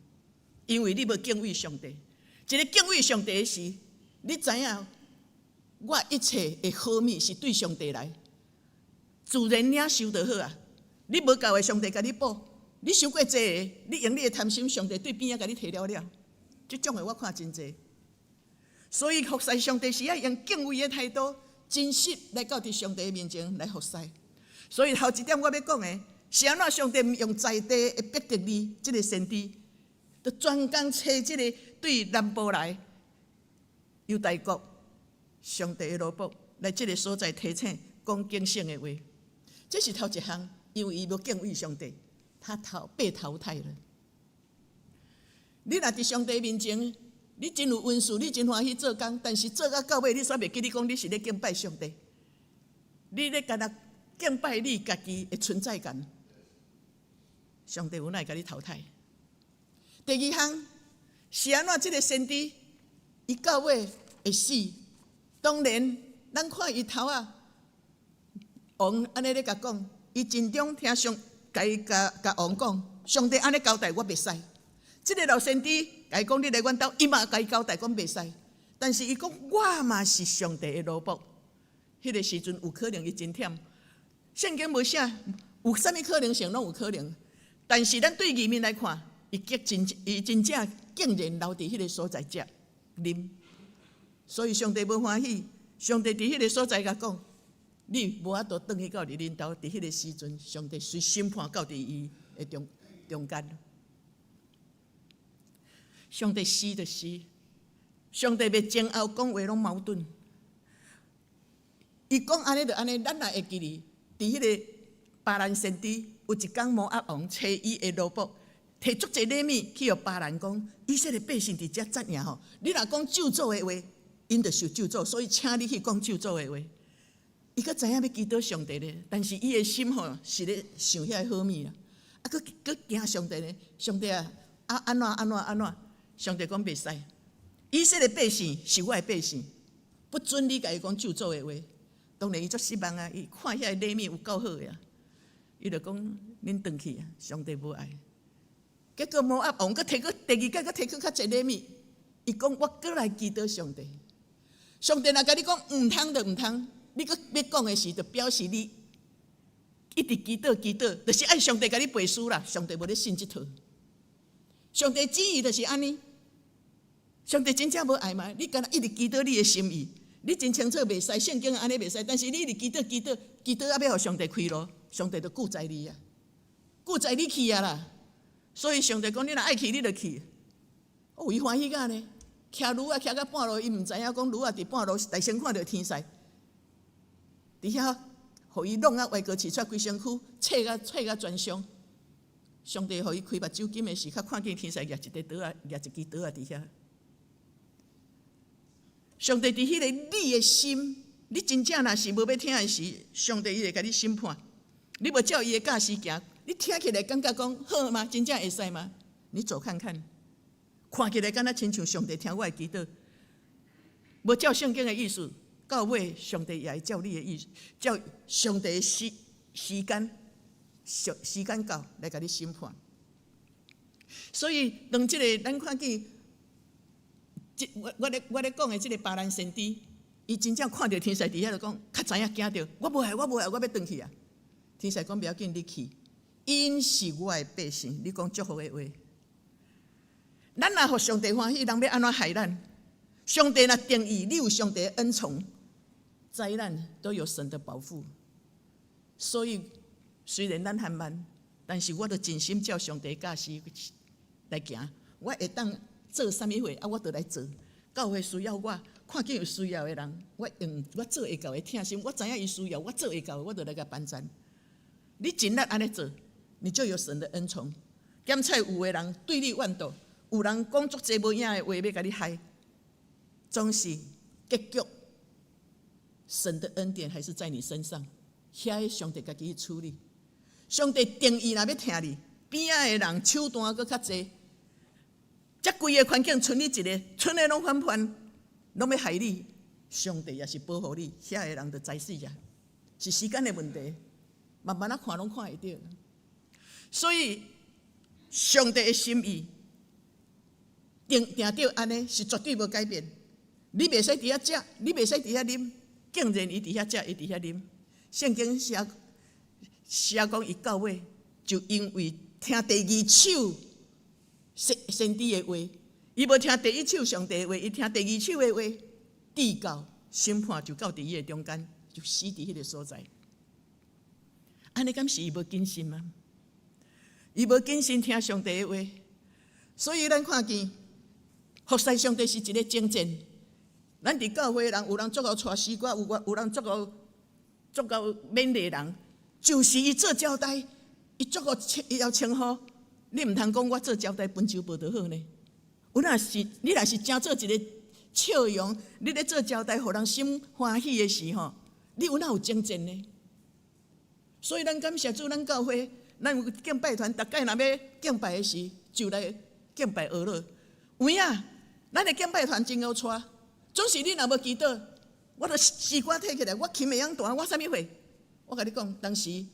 因為你無敬畏上帝。一个敬畏上帝的時，你知影我一切的好物是對上帝來，自然領受就好啊。你無夠的，上帝共你補；你傷過濟的，你用你的貪心，上帝對邊仔共你提了了。這種的我看真濟。所以服侍上帝是愛用敬畏的態度，真實來到佇上帝面前來服侍。所以頭一點我欲講的是按怎上帝毋用在地的伯特利這个先知，就專工揣這个對南部來猶大國上帝的奴僕來這个所在提醒講警醒的話。這是頭一項，因為伊無敬畏上帝，他被淘汰了。你若佇上帝面前，你真有恩賜，你真歡喜做工，但是做到到尾，你煞袂記你講你是咧敬拜上帝，你咧干焦敬拜你家己的存在感，上帝有哪會共你淘汰？第二項是按怎？這个先知伊到尾會死，當然咱看伊頭仔王按呢咧共講，伊真中聽上共伊共共王講，上帝按呢交代我袂使。這个老先知共伊講你來阮兜，伊嘛共伊交代講袂使，但是伊講我嘛是上帝的奴僕。彼个時陣有可能伊真忝，聖經無寫有啥物可能性攏有可能，但是咱對外面來看，伊激真伊真正竟然留佇彼个所在食啉，所以上帝無歡喜。上帝佇彼个所在共講，你無法度轉去到佇恁兜，佇彼个時陣，上帝隨審判到佇伊的中中間。上帝是就是，上帝袂前後講話攏矛盾。伊講按呢就按呢，咱若會記得，佇彼个巴蘭先知有一工摩押王差伊的奴僕，提足濟禮物去予巴蘭講，以色列百姓佇遮紮營吼，你若講咒詛的話，𪜶就受咒詛，所以請你去講咒詛的話。伊閣知影欲祈禱上帝咧，但是伊的心吼是咧想遐个好物啦，啊，閣閣驚上帝咧，上帝啊，啊按怎按怎按怎？上帝講袂使，以色列百姓是我的百姓，不准你共伊講咒詛的話。當然伊足失望啊！伊看遐个禮物有夠好的啊，伊就講恁轉去啊，上帝無愛。結果摩押王閣提閣第二擺閣提閣較濟禮物，伊講我閣來祈禱上帝。上帝若共你講毋通就毋通，你閣欲講的時，就表示你一直祈禱祈禱，就是愛上帝共你背書啦。上帝無咧信這套。上帝旨意就是按呢。上帝真正無愛嗎？你干焦一直祈禱你的心意，你真清楚袂使，聖經按呢袂使，但是你一直祈禱祈禱祈禱，啊欲予上帝開路，上帝就拒絕你啊，拒絕你去啊啦。所以上帝講，你若愛去，你就去。哦，伊歡喜甲呢，騎驢仔騎到半路，伊毋知影講驢仔佇半路大先看著天使，佇遐予伊弄啊歪過刺出規身軀，切甲全傷。上帝予伊開目睭金的時，才看見天使舉一塊刀仔，舉一支刀仔佇遐。上帝佇彼个你的心，你真正若是無欲聽的時，上帝伊會共你審判。你無照伊的教示行，你聽起來感覺講好嗎？真正會使嗎？你走看看，看起來敢若親像上帝聽我的祈禱，無照聖經的意思，到尾上帝也會照你的意思，照上帝的時時間時時間到來共你審判。所以當這个咱看見，這我咧講的這个巴蘭先知，伊真正看著天使佇遐就講，較知影驚著，我無愛，我無愛，我欲轉去啊！天使講不要緊，你去，𪜶是我的百姓，你講祝福的話。咱若予上帝歡喜，人欲按怎害咱？上帝若定義你有上帝的恩寵，災難都有神的保護。所以雖然咱緩慢，但是我都盡心照上帝教示來行。我會當做啥物貨啊？我就來做。教會需要我，看見有需要的人，我用我做會到的疼心，我知影伊需要，我做會到的，我就來共幫贊。你盡力按呢做，你就有神的恩寵。檢採有的人對你怨妒，有人講足濟無影的話欲共你害，總是結局，神的恩典還是在你身上。遐个上帝家己去處理，上帝定意若欲疼你，邊仔的人手段閣較濟，遮規个環境賰你一个，賰的攏反叛，攏欲害你，上帝也是保護你，遐个人就知死啊，是時間的問題，慢慢仔看攏看會著。所以上帝的心意定定著按呢，是絕對無改變。你袂使佇遐食，你袂使佇遐啉，竟然伊佇遐食，伊佇遐啉。聖經寫寫講，伊到尾就因為聽第二手先先知的話，伊無聽第一手上帝的話，伊聽第二手的話，直到審判就到佇伊的中間，就死佇彼个所在。按呢敢是伊無謹慎嗎？伊無謹慎聽上帝的話，所以咱看見服侍上帝是一個征戰。咱佇教會人有人足𠢕帶詩歌，有人足𠢕足𠢕勉勵人，就是伊做招待，伊足𠢕稱伊要稱呼，你毋通講我做招待分酒無就好呢？有若是你若是誠做一個笑容，你咧做招待，予人心歡喜的時吼，你有哪有征戰呢？所以咱感謝主，咱教會，咱有敬拜團，逐擺若欲敬拜的時，就來敬拜阿樂。有影，咱的敬拜團真𠢕帶，總是你若無祈禱，我就詩歌提起來，我琴會曉彈，我啥物貨？我共你講，當時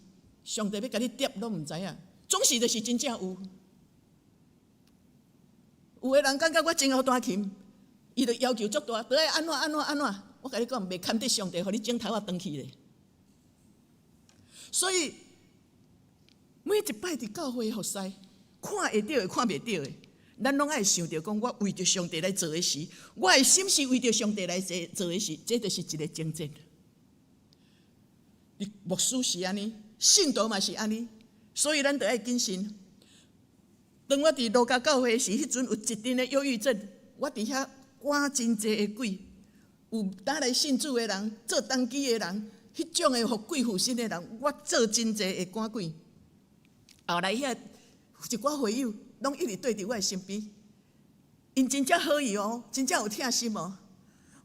上帝欲共你疊攏毋知影，總是就是真正有。有的人感覺我真𠢕彈琴，伊就要求足大，都愛按怎按怎按怎。我共你講，袂堪得上帝，予你指頭仔斷去咧。所以每一擺佇教會服侍，看會著的，看袂著的，咱攏愛想著講，我為著上帝來做的事，我的心是為著上帝來做做的事，這就是一個征戰。你牧師是按呢，信徒嘛是按呢，所以咱著愛謹慎。當我佇路加教會時，彼陣有一陣的憂鬱症，我佇遐趕真濟的鬼，有打來信主的人，做當機的人，彼種的予鬼附身的人，我做真濟的趕鬼。後來遐一寡會友攏一直綴佇我的身邊，𪜶真正好意哦，真正有疼心哦。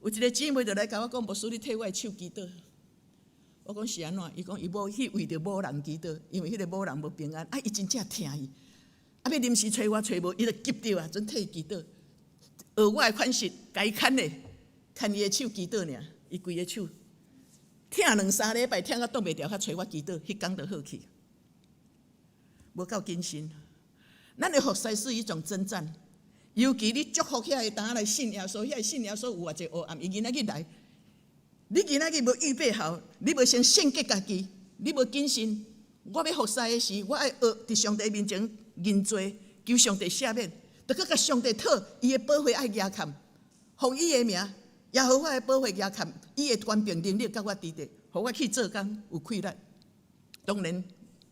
有一個姊妹就來共我講，牧師，你替我的手祈禱。我講是按怎？伊講伊某去為著某人祈禱，因為彼個某人無平安，啊，伊真正疼伊。啊，欲臨時揣我揣無，伊就急著啊，陣替伊祈禱。學我的款式，共伊牽咧，牽伊的手祈禱爾，伊規个手疼兩三禮拜，疼到擋袂牢，才揣我祈禱，彼工就好去。無夠謹慎，咱的服侍是一種征戰，尤其你祝福遐個當來信耶穌，遐個信耶穌有偌濟黑暗，伊囡仔去來，你囡仔去無預備好，你無先聖潔家己，你無謹慎，我欲服侍的時，我愛學佇上帝面前認罪，求上帝赦免，著閣共上帝討伊的寶血愛夯崁，奉伊的名，耶和華的寶血夯崁，伊的權柄能力佮我佇咧，予我去做工有氣力。當然，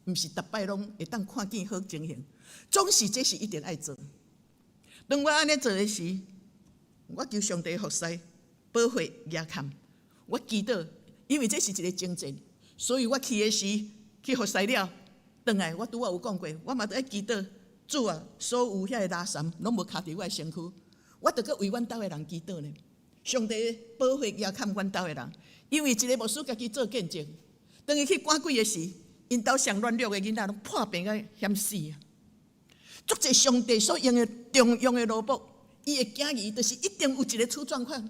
毋是逐擺攏會當看見好情形，總是這是一定愛做。當我按呢做的時，我求上帝服侍寶血夯崁，我祈禱，因為這是一個征戰，所以我去的時去服侍了，轉來我拄仔有講過，我嘛著愛祈禱，主啊，所有遐个垃圾攏無徛佇我的身軀，我著閣為阮兜的人祈禱呢。上帝寶血夯崁阮兜的人，因為一個牧師家己做見證，當伊去趕鬼的時，𪜶兜上軟弱的囡仔攏破病甲險死啊！足濟上帝所用的重用的奴僕，伊的囝兒就是一定有一個出狀況。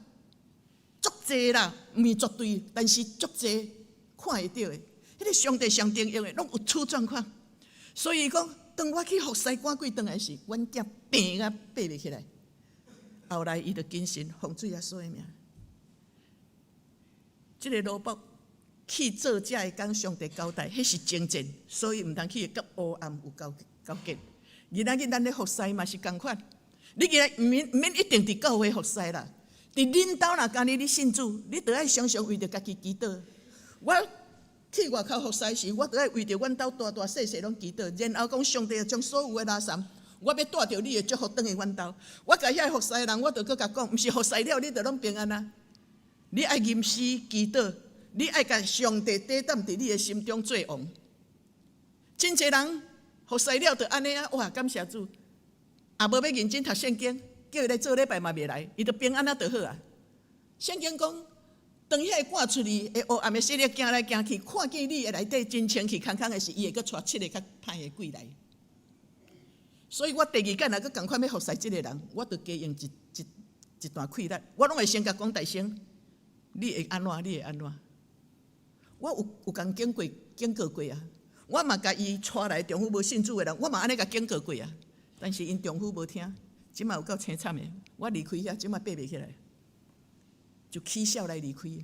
足濟啦，毋是絕對，但是足濟看會著的。彼個上帝上重用的，攏有出狀況。所以講，當我去服侍趕鬼轉來時，阮囝病甲爬袂起來。後來伊就謹慎奉主耶穌的名，這個奴僕去做這个工，上帝交代，彼是征戰，所以毋通去佮黑暗有勾勾結。今仔日咱咧服侍嘛是仝款，你今仔毋免一定佇教會服侍啦，佇恁兜若今日你信主，你著愛常常為著家己祈禱。我去外口服侍時，我著愛為著阮兜大大細細攏祈禱，然後講上帝將所有的垃圾，我欲帶著你的祝福轉去阮兜。我共遐服侍的人，我就閣共講，毋是服侍了，你就攏平安啊！你愛吟詩祈禱，你愛共上帝抵擋佇你的心中做王。真濟人服侍了就按呢啊！哇，感謝主，也無欲認真讀聖經，叫伊來做禮拜嘛袂來，伊就平安啊就好啊。聖經講，當彼個趕出去的黑暗的勢力行來行去，看見你的內底真清氣空空的時，伊會閣帶七個較歹的鬼來。所以我第二擺若閣仝款欲服侍這個人，我就加用一段氣力，我攏會先共講大聲，你會按怎？你會按怎？我有共警告過啊！我嘛共伊帶來丈夫無信主的人，我嘛按呢共警告過啊！但是𪜶丈夫無聽，這馬有夠凄慘的。我離開遐，這馬爬袂起來，就起痟來離開。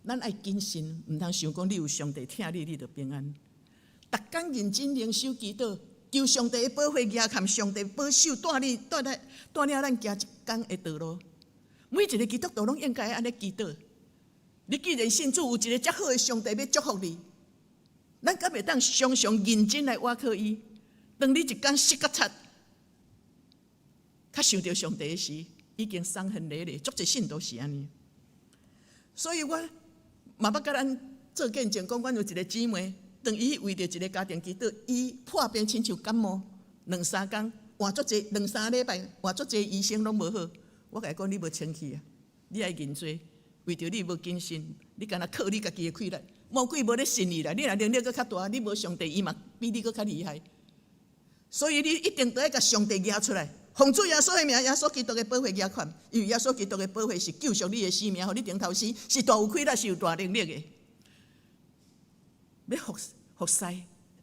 咱愛謹慎，毋通想講你有上帝疼你，你就平安。逐工認真靈修祈禱，求上帝的保護，倚靠上帝保守，帶你帶來帶領咱行一工的道路。每一個基督徒攏應該按呢祈禱。你既然信主，有一個遮好的上帝欲祝福你，咱敢會當常常認真來倚靠伊？當你一工失覺察，較想著上帝的時，已經傷痕累累。足濟信徒是按呢。所以我嘛捌共咱做見證，講阮有一個姊妹，當伊為著一個家庭祈禱，伊破病親像感冒兩三工，換足濟兩三禮拜，換足濟醫生攏無好。我共伊講，你無清氣啊，你愛認罪，為著你無謹慎，你敢若靠你家己的氣力，魔鬼無咧信你啦。你若能力閣較大，你無上帝，伊嘛比你閣較厲害。所以你一定得愛共上帝舉出來，奉主耶穌的名，耶穌基督的寶血舉款，因為耶穌基督的寶血是救贖你的生命，予你重頭生，是大有氣力，是有大能力的。欲服侍，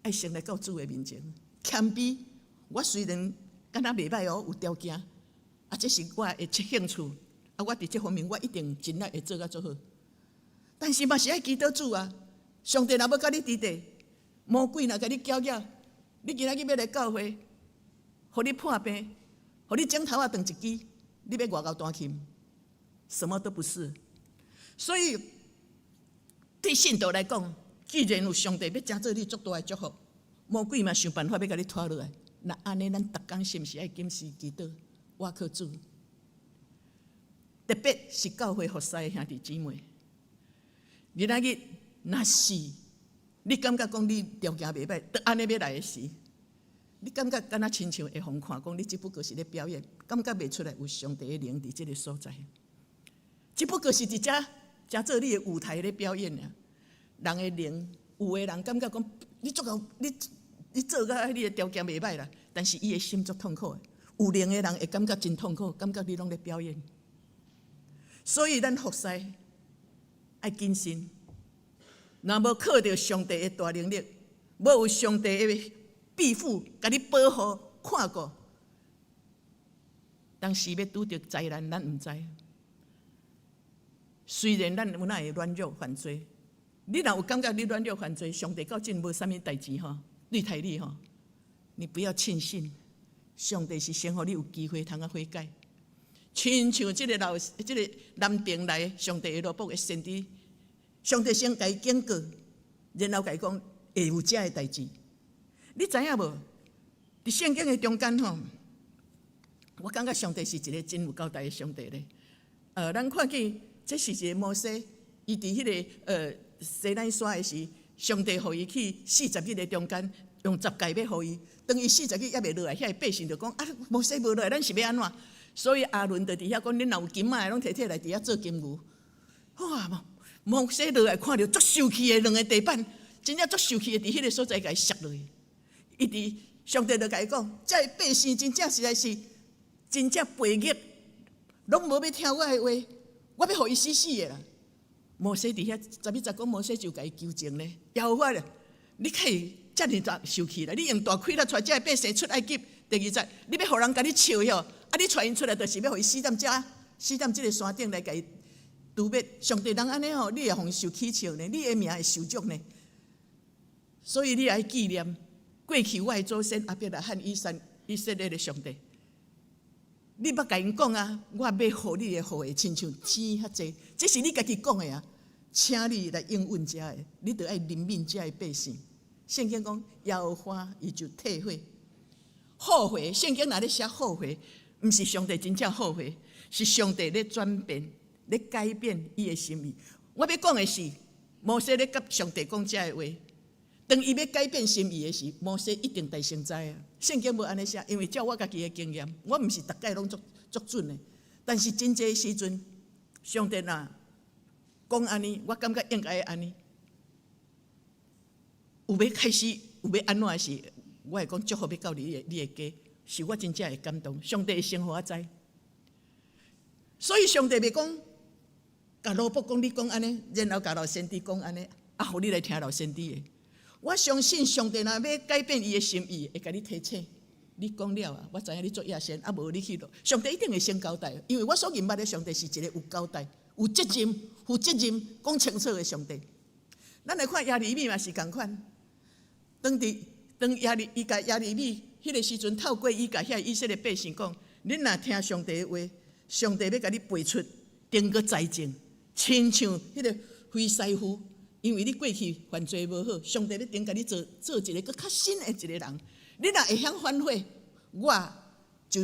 愛先來到主的面前，謙卑。我雖然敢若袂歹哦，有條件，啊，這是我的興趣，啊，我佇這方面我一定盡力會做甲足好。但是嘛是愛祈禱主啊，上帝若欲佮你佇底，魔鬼若共你攪擾，你今仔日欲來教會，予你破病，予你指頭仔斷一支，你欲偌𠢕彈琴？什麼都不是。所以對信徒來講，既然有上帝欲成做你足大的祝福，魔鬼嘛想辦法欲共你拖落來。若按呢，咱逐工是毋是愛禁食祈禱，倚靠主？特別是教會服侍的兄弟姊妹，今仔日若是你感覺講你條件袂䆀，就按呢欲來的時，你感覺敢若親像會予人看，講你只不過是咧表演，感覺袂出來有上帝的靈佇這个所在，只不過是佇遮遮做你的舞台咧表演爾。人的靈，有的人感覺講你足夠，你做甲你的條件袂䆀啦，但是伊的心足痛苦的。有靈的人會感覺真痛苦，感覺你攏咧表演。所以咱服侍愛謹慎，若無靠著上帝的大能力，無有上帝的庇護，共你保護、看顧，當時欲拄著災難，咱毋知。雖然咱有哪會軟弱犯罪，你若有感覺你軟弱犯罪，上帝到這無啥物代誌吼，對待你吼，你不要輕信，上帝是先予你有機會通啊悔改。親像這个老，這个南平來上帝的奴僕的先知，上帝先共伊警告，然後共伊講會有這个代誌。你知影無？佇聖經的中間吼，我感覺上帝是一个真有交代的上帝咧。咱看見這是一个摩西，伊佇彼个西奈山的時，上帝予伊去四十日的中間，用十誡欲予伊。當伊四十日猶未落來，遐个百姓就講啊，摩西無落來，咱是欲按怎？所以亞倫就佇遐講，恁若有金仔的，攏摕摕來佇遐做金牛。哇！摩西落來看著足受氣的兩个地板，真正足受氣的，佇彼个所在共伊摔落去。伊佇上帝就共伊講，這个百姓真正實在是真正悖逆，攏無欲聽我的話，我欲予伊死死的啦。摩西佇遐十一節講，摩西就共伊求情咧，耶和華咧，你可以遮爾大受氣啦，你用大氣力帶這个百姓出埃及。第二節，你欲予人共你笑吼，啊！你帶𪜶出來，就是欲予伊死踮遮，死踮這个山頂來共伊誅滅。上帝人按呢吼，你會予伊受取笑呢，你的名會受辱呢。所以你愛紀念過去我的祖先亞伯拉罕、以撒、以色列的上帝。你捌共𪜶講啊，我欲予你的後裔親像星遐濟，這是你家己講的啊，請你來應允這个，你著愛憐憫這个百姓。聖經講耶和華伊就退悔、後悔。聖經若咧寫後悔，毋是上帝真正後悔，是上帝咧轉變、咧改變伊的心意。我欲講的是，摩西咧佮上帝講這个話，當伊欲改變心意的時，摩西一定大先知啊。聖經無按呢寫，因為照我家己的經驗，我毋是逐擺攏足足準的。但是真濟時陣，上帝若講按呢，我感覺應該按呢。有欲開始，有欲按怎的時，我會講祝福欲到你的家，是我真正會感動。上帝會先予我知，所以上帝袂講，共羅伯講你講按呢，然後共老先知講按呢，啊，予你來聽老先知的。我相信上帝若欲改變伊的心意，會共你提醒。你講了啊，我知影你做野心，啊無你去囉。上帝一定會先交代，因為我所認捌的上帝是一個有交代、有責任、負責任、講清楚的上帝。咱來看耶利米嘛是仝款，當佇當耶利伊共耶利米彼个時陣，透過伊共遐以色列百姓講：恁若聽上帝的話，上帝欲共你拔出，重閣栽種，親像彼个飛師夫，因為你過去犯罪無好，上帝欲重共你做做一个閣較新的一个人。你若會曉反悔，我就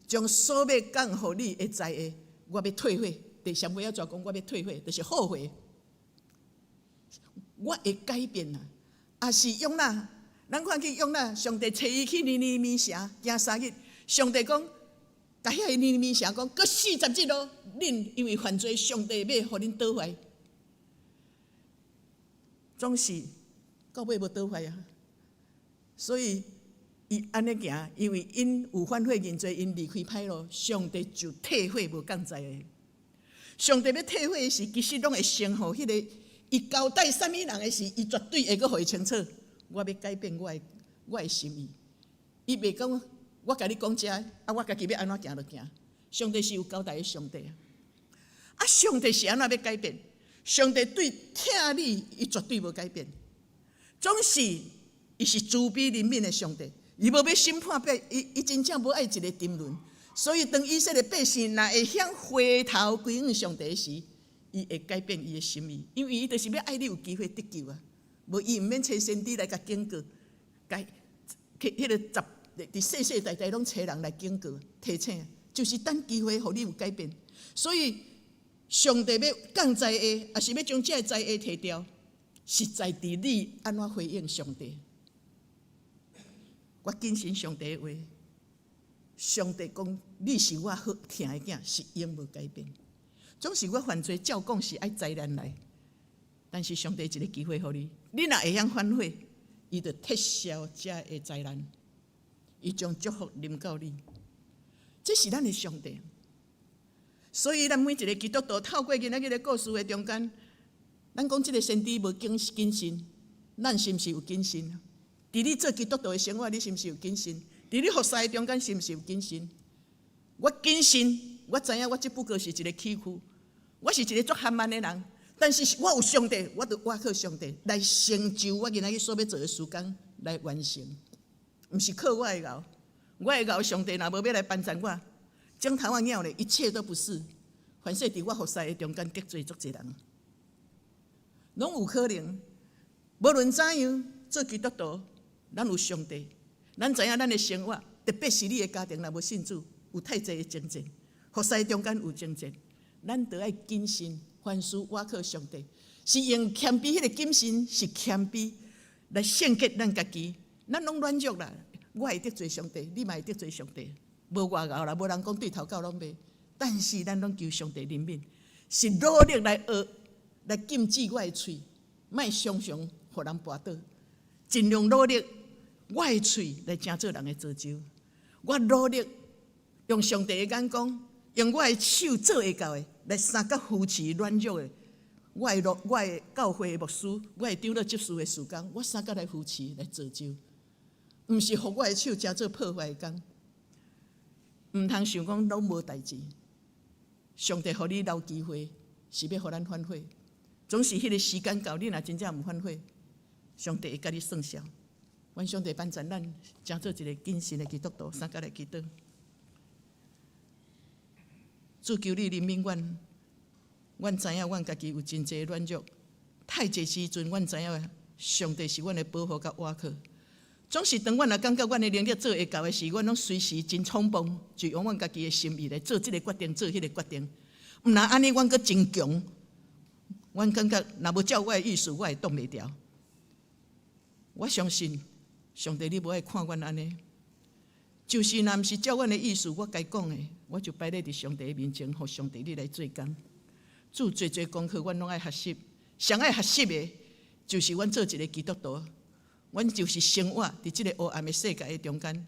將所欲降予你的災禍，我欲退悔。佇上尾仔怎講，我欲退悔，就是後悔。我會改變啊！也是約拿，咱看見約拿，上帝差伊去尼尼微城行3日，上帝講，共遐个尼尼微城講，閣40日囉，恁因為犯罪，上帝欲予恁倒壞，總是到尾無倒壞啊！所以伊按呢行，因為𪜶有反悔認罪，𪜶離開歹路，上帝就退悔無降災禍。上帝欲退悔的時，其實攏會先予彼个伊交代啥物人的時，伊絕對會閣予伊清楚。我欲改變我的心意，伊袂講我共你講這，啊，我家己欲按怎行就行。上帝是有交代的上帝啊！啊，上帝是按怎欲改變？上帝對疼你，伊絕對無改變。總是伊是慈悲憐憫的上帝，伊無欲審判百，伊真正無愛一个沉淪。所以當以色列百姓若會曉回頭歸向上帝時，伊會改變伊的心意，因為伊就是欲愛你有機會得救啊！無伊毋免差先知來共警告，共彼个十佇世世代代攏差人來警告提醒，就是等機會予你有改變。所以上帝欲降災禍，抑是欲將這个災禍提掉，實在佇你按怎回應上帝。我謹慎上帝的話，上帝講你是我好疼的囝，是永無改變。總是我犯罪，照講是愛災難來，但是上帝一个機會予你，你若會曉反悔，伊就撤銷這个災難，伊將祝福臨到你。這是咱的上帝。所以咱每一个基督徒透過今仔日的故事的中間，咱講這个先知無謹謹慎，咱是毋是有謹慎？佇你做基督徒的生活，你是毋是有謹慎？佇你服侍的中間，是毋是有謹慎？我謹慎，我知影我這不過是一个器具，我是一个足含慢的人，但是我有上帝，我就倚靠上帝來成就我今仔日所欲做的事工來完成，毋是靠我的𠢕，我的𠢕上帝若無欲來幫贊我，指頭仔鳥咧，一切都不是。凡勢佇我服侍的中間得罪足濟人，攏有可能。無論怎樣做基督徒，咱有上帝，咱知影咱的生活，特別是你的家庭若無信主，有太濟的爭戰，服侍中間有爭戰，咱著愛謹慎，凡事倚靠上帝，是用謙卑彼個謹慎，是謙卑來聖潔咱家己。咱攏軟弱啦，我會得罪上帝，你嘛會得罪上帝，無外𠢕啦，無人講對頭到攏袂。但是咱攏求上帝憐憫，是努力來學，來禁止我的喙，莫常常予人跋倒，盡量努力我的喙來成做人的造就。我努力用上帝的眼光，用我的手做會到的，來相佮扶持軟弱的。我的教會的牧師，我的長老執事的事工，我相佮來扶持來造就，毋是予我的手成做破壞的工。毋通想講攏無代誌。上帝予你留機會，是欲予咱反悔。總是彼个時間到，你若真正毋反悔，上帝會共你算數。願上帝幫助咱，成做一个謹慎的基督徒，相佮來祈禱。主求你憐憫阮，阮知影阮家己有真濟軟弱，太濟時陣，阮知影上帝是阮的保護佮倚靠。總是當阮若感覺阮的能力做會到的時，阮攏隨時真衝動，就用阮家己的心意來做這个決定，做彼个決定。毋但按呢，阮閣真強。阮感覺若無照我的意思，我會擋袂牢。我相信上帝，你無愛看阮按呢，就是若毋是照阮的意思，我該講的，我就擺咧佇上帝的面前，予上帝你來做工。主濟濟功課，阮攏愛學習。上愛學習的，就是阮做一个基督徒，阮就是生活佇這个黑暗的世界的中間，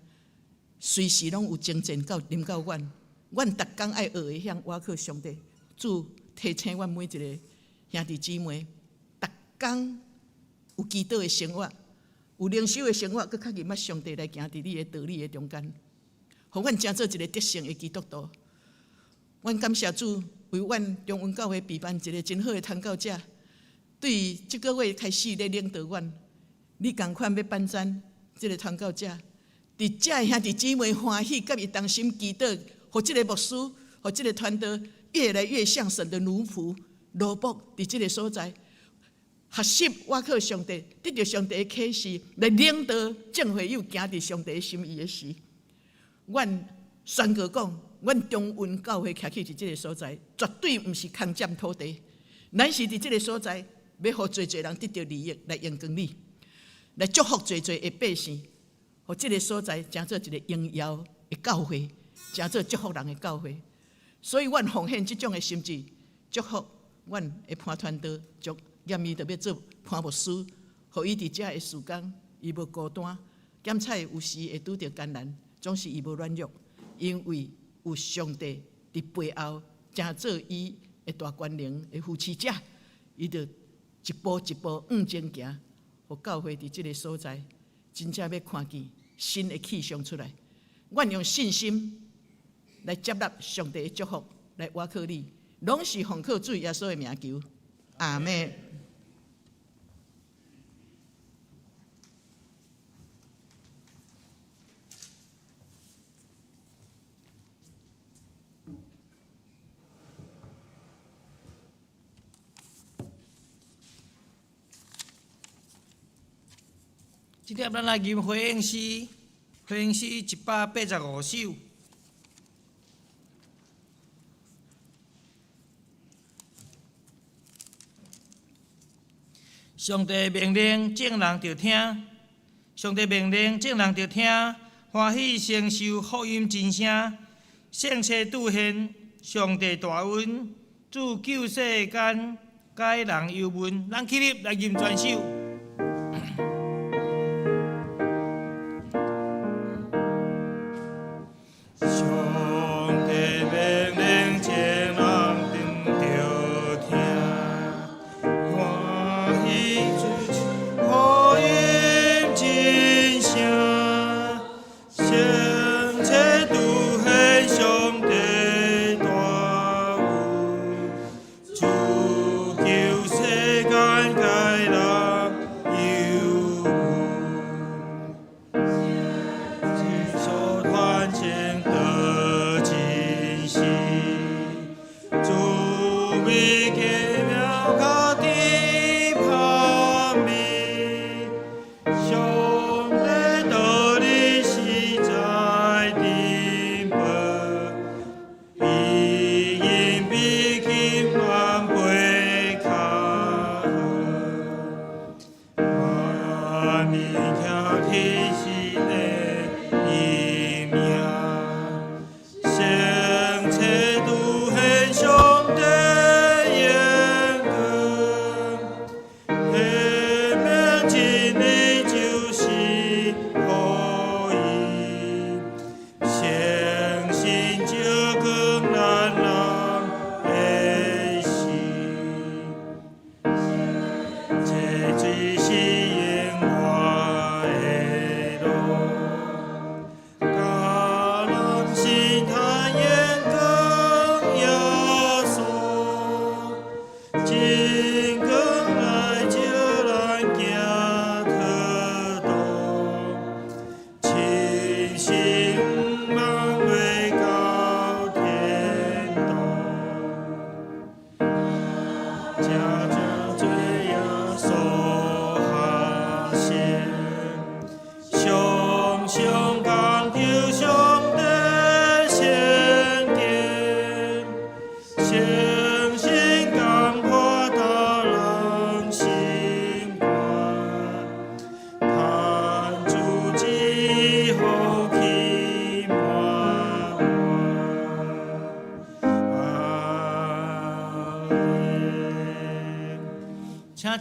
隨時攏有爭戰到臨到阮。阮逐工愛學會曉倚靠上帝，主提醒阮每一个兄弟姊妹，逐工有祈禱的生活，有靈修的生活，閣較認捌上帝來行佇你的道理的中間，予阮成做一个得勝的基督徒。阮感謝主為阮中雲教會備辦一个真好的傳教者，對這个月開始咧領導阮，你仝款欲辦贊這个傳教者，佇遮的兄弟姊妹歡喜，佮伊同心祈禱，予這个牧師，予這个團隊越來越像神的奴僕、奴僕，佇這个所在學習倚靠上帝，得著上帝的啟示來領導眾會友行佇上帝心意的時，阮宣告講，阮中雲教會徛起佇這个所在，絕對毋是空佔土地，咱是佇這个所在，欲予濟濟人得著利益來榮光你，來祝福濟濟的百姓，予這个所在成做一个榮耀的教會，成做祝福人的教會。所以，阮奉獻這種的心志，祝福阮的潘傳道，祝嚴伊特別做潘牧師，予伊佇遮的事工，伊無孤單，檢採有時會拄著艱難，總是伊無軟弱，因為有上帝佇背後，成做伊的大權能的扶持者，伊就一步一步向前行，予教會佇這个所在，真正欲看見新的氣象出來。阮用信心來接納上帝的祝福，來倚靠你，攏是奉靠主耶穌的名求，阿們。這粒咱來吟回應詩，回應詩185首。上帝命令眾人著聽，上帝命令眾人著聽，歡喜承受福音真聲，聖冊拄現上帝大恩，主救世間解人憂悶，咱起立來吟全首。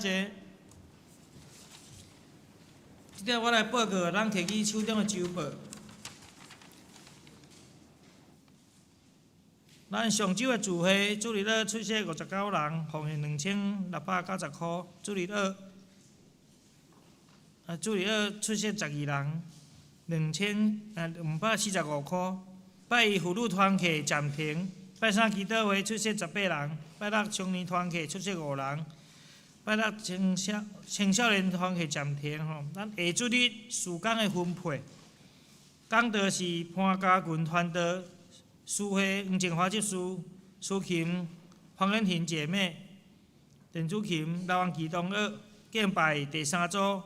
坐。這點我來報告，咱提起手中的週報。咱上週的聚會，主日學出席59人，奉獻2690箍。主日學，啊，主日學出席12人，2545箍。拜一婦女團契暫停，拜三祈禱會出席18人，拜六青年團契出席5人，拜六青少年團契暫停吼。咱下主日事工的分配，講道是潘家群傳道，司會黃靜華執事，司琴黃恩婷姐妹，電子琴劉安琪同學，敬拜第三組，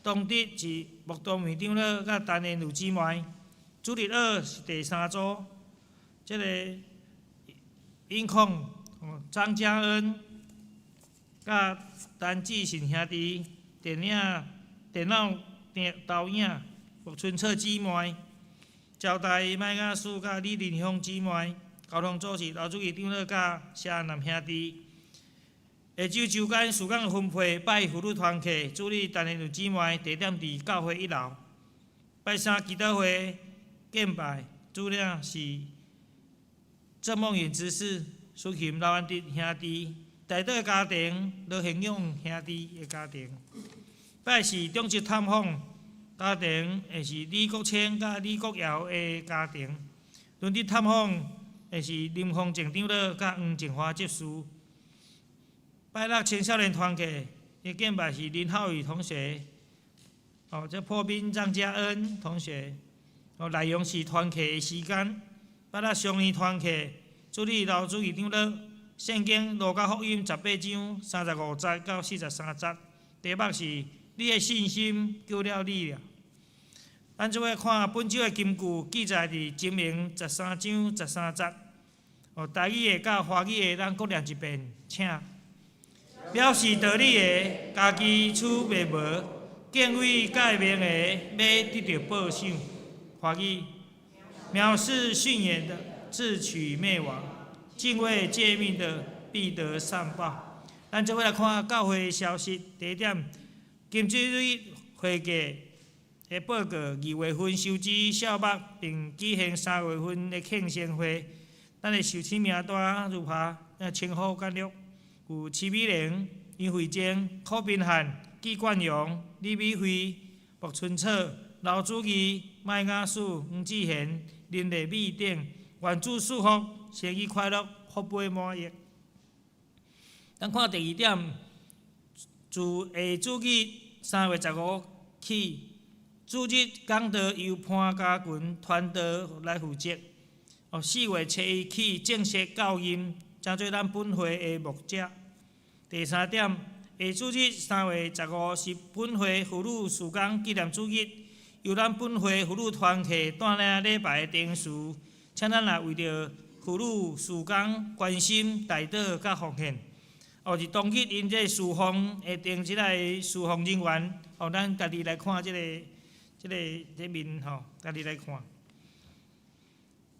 當日是木東美長老佮陳燕如姊妹。主日學是第三組，這个音控張嘉恩佮陳志信兄弟，電影電腦電導演木春策姊妹，招待麥雅書佮李林香姊妹，交通組是劉主義長老佮謝南兄弟。下晝週間事工的分配，拜婦女團契，主理陳燕如姊妹，地點佇教會一樓。拜三祈禱會。敬拜主領是鄭夢穎執事，司琴劉安迪兄弟，代禱家庭羅賢勇兄弟的家庭。拜四中職探訪家庭，會是李國清佮李國堯的家庭。輪值探訪會是林鳳靜長老佮黃靜華執事。拜六青少年團契的敬拜是林浩宇同學，哦，這破冰張嘉恩同學。哦，內容是團契的時間，拜六少年團契，主理劉主義長老，聖經路加福音18章35節到43節，題目是你的信心救了你了。咱做伙看本週的金句記載佇箴言13章13節。哦，台語的佮華語的，咱閣念一遍，請。藐視道理的，家己取滅亡；敬畏誡命的，欲得著報賞。華語，藐視訓言的，自取滅亡；敬畏誡命的，必得善報。咱做伙來看教會的消息。第一點，金水蕊會計的報告，2月份收支數目，並舉行3月份的慶生會。咱的受請名單如下：稱呼簡略，有徐美玲、杨慧貞、柯賓漢、紀冠榮、李美惠、穆春策、劉主義、麥雅樹、黃志賢、林麗美等，願主賜福，生日快樂，福杯滿溢。咱看第二點，自下主日3月15起，主日講道由潘家群傳道來負責。哦，4月7日起正式到任，成做咱本會的牧者。第三點，下主日三月十五是本會婦女事工紀念主日，由咱本會婦女團契帶領禮拜的程序，請咱來為著婦女事工關心、代禱佮奉獻。哦，是當日𪜶這個事奉會定這个事奉人員，哦，咱家己來看這個面吼，家己來看。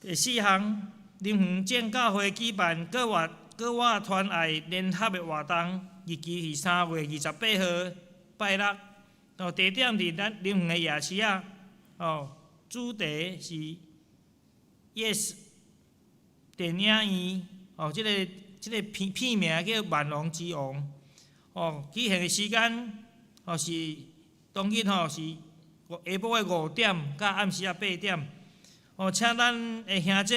第四項，林園正教會舉辦國外團愛聯合的活動，日期是3月28號拜六，哦，地點佇咱林園的夜市仔，哦，主題是 Yes 電影院，哦，這個片名叫《萬王之王》，哦，舉行的時間，哦是當日吼是下晡的5點到暗時仔8點，哦，請咱的兄弟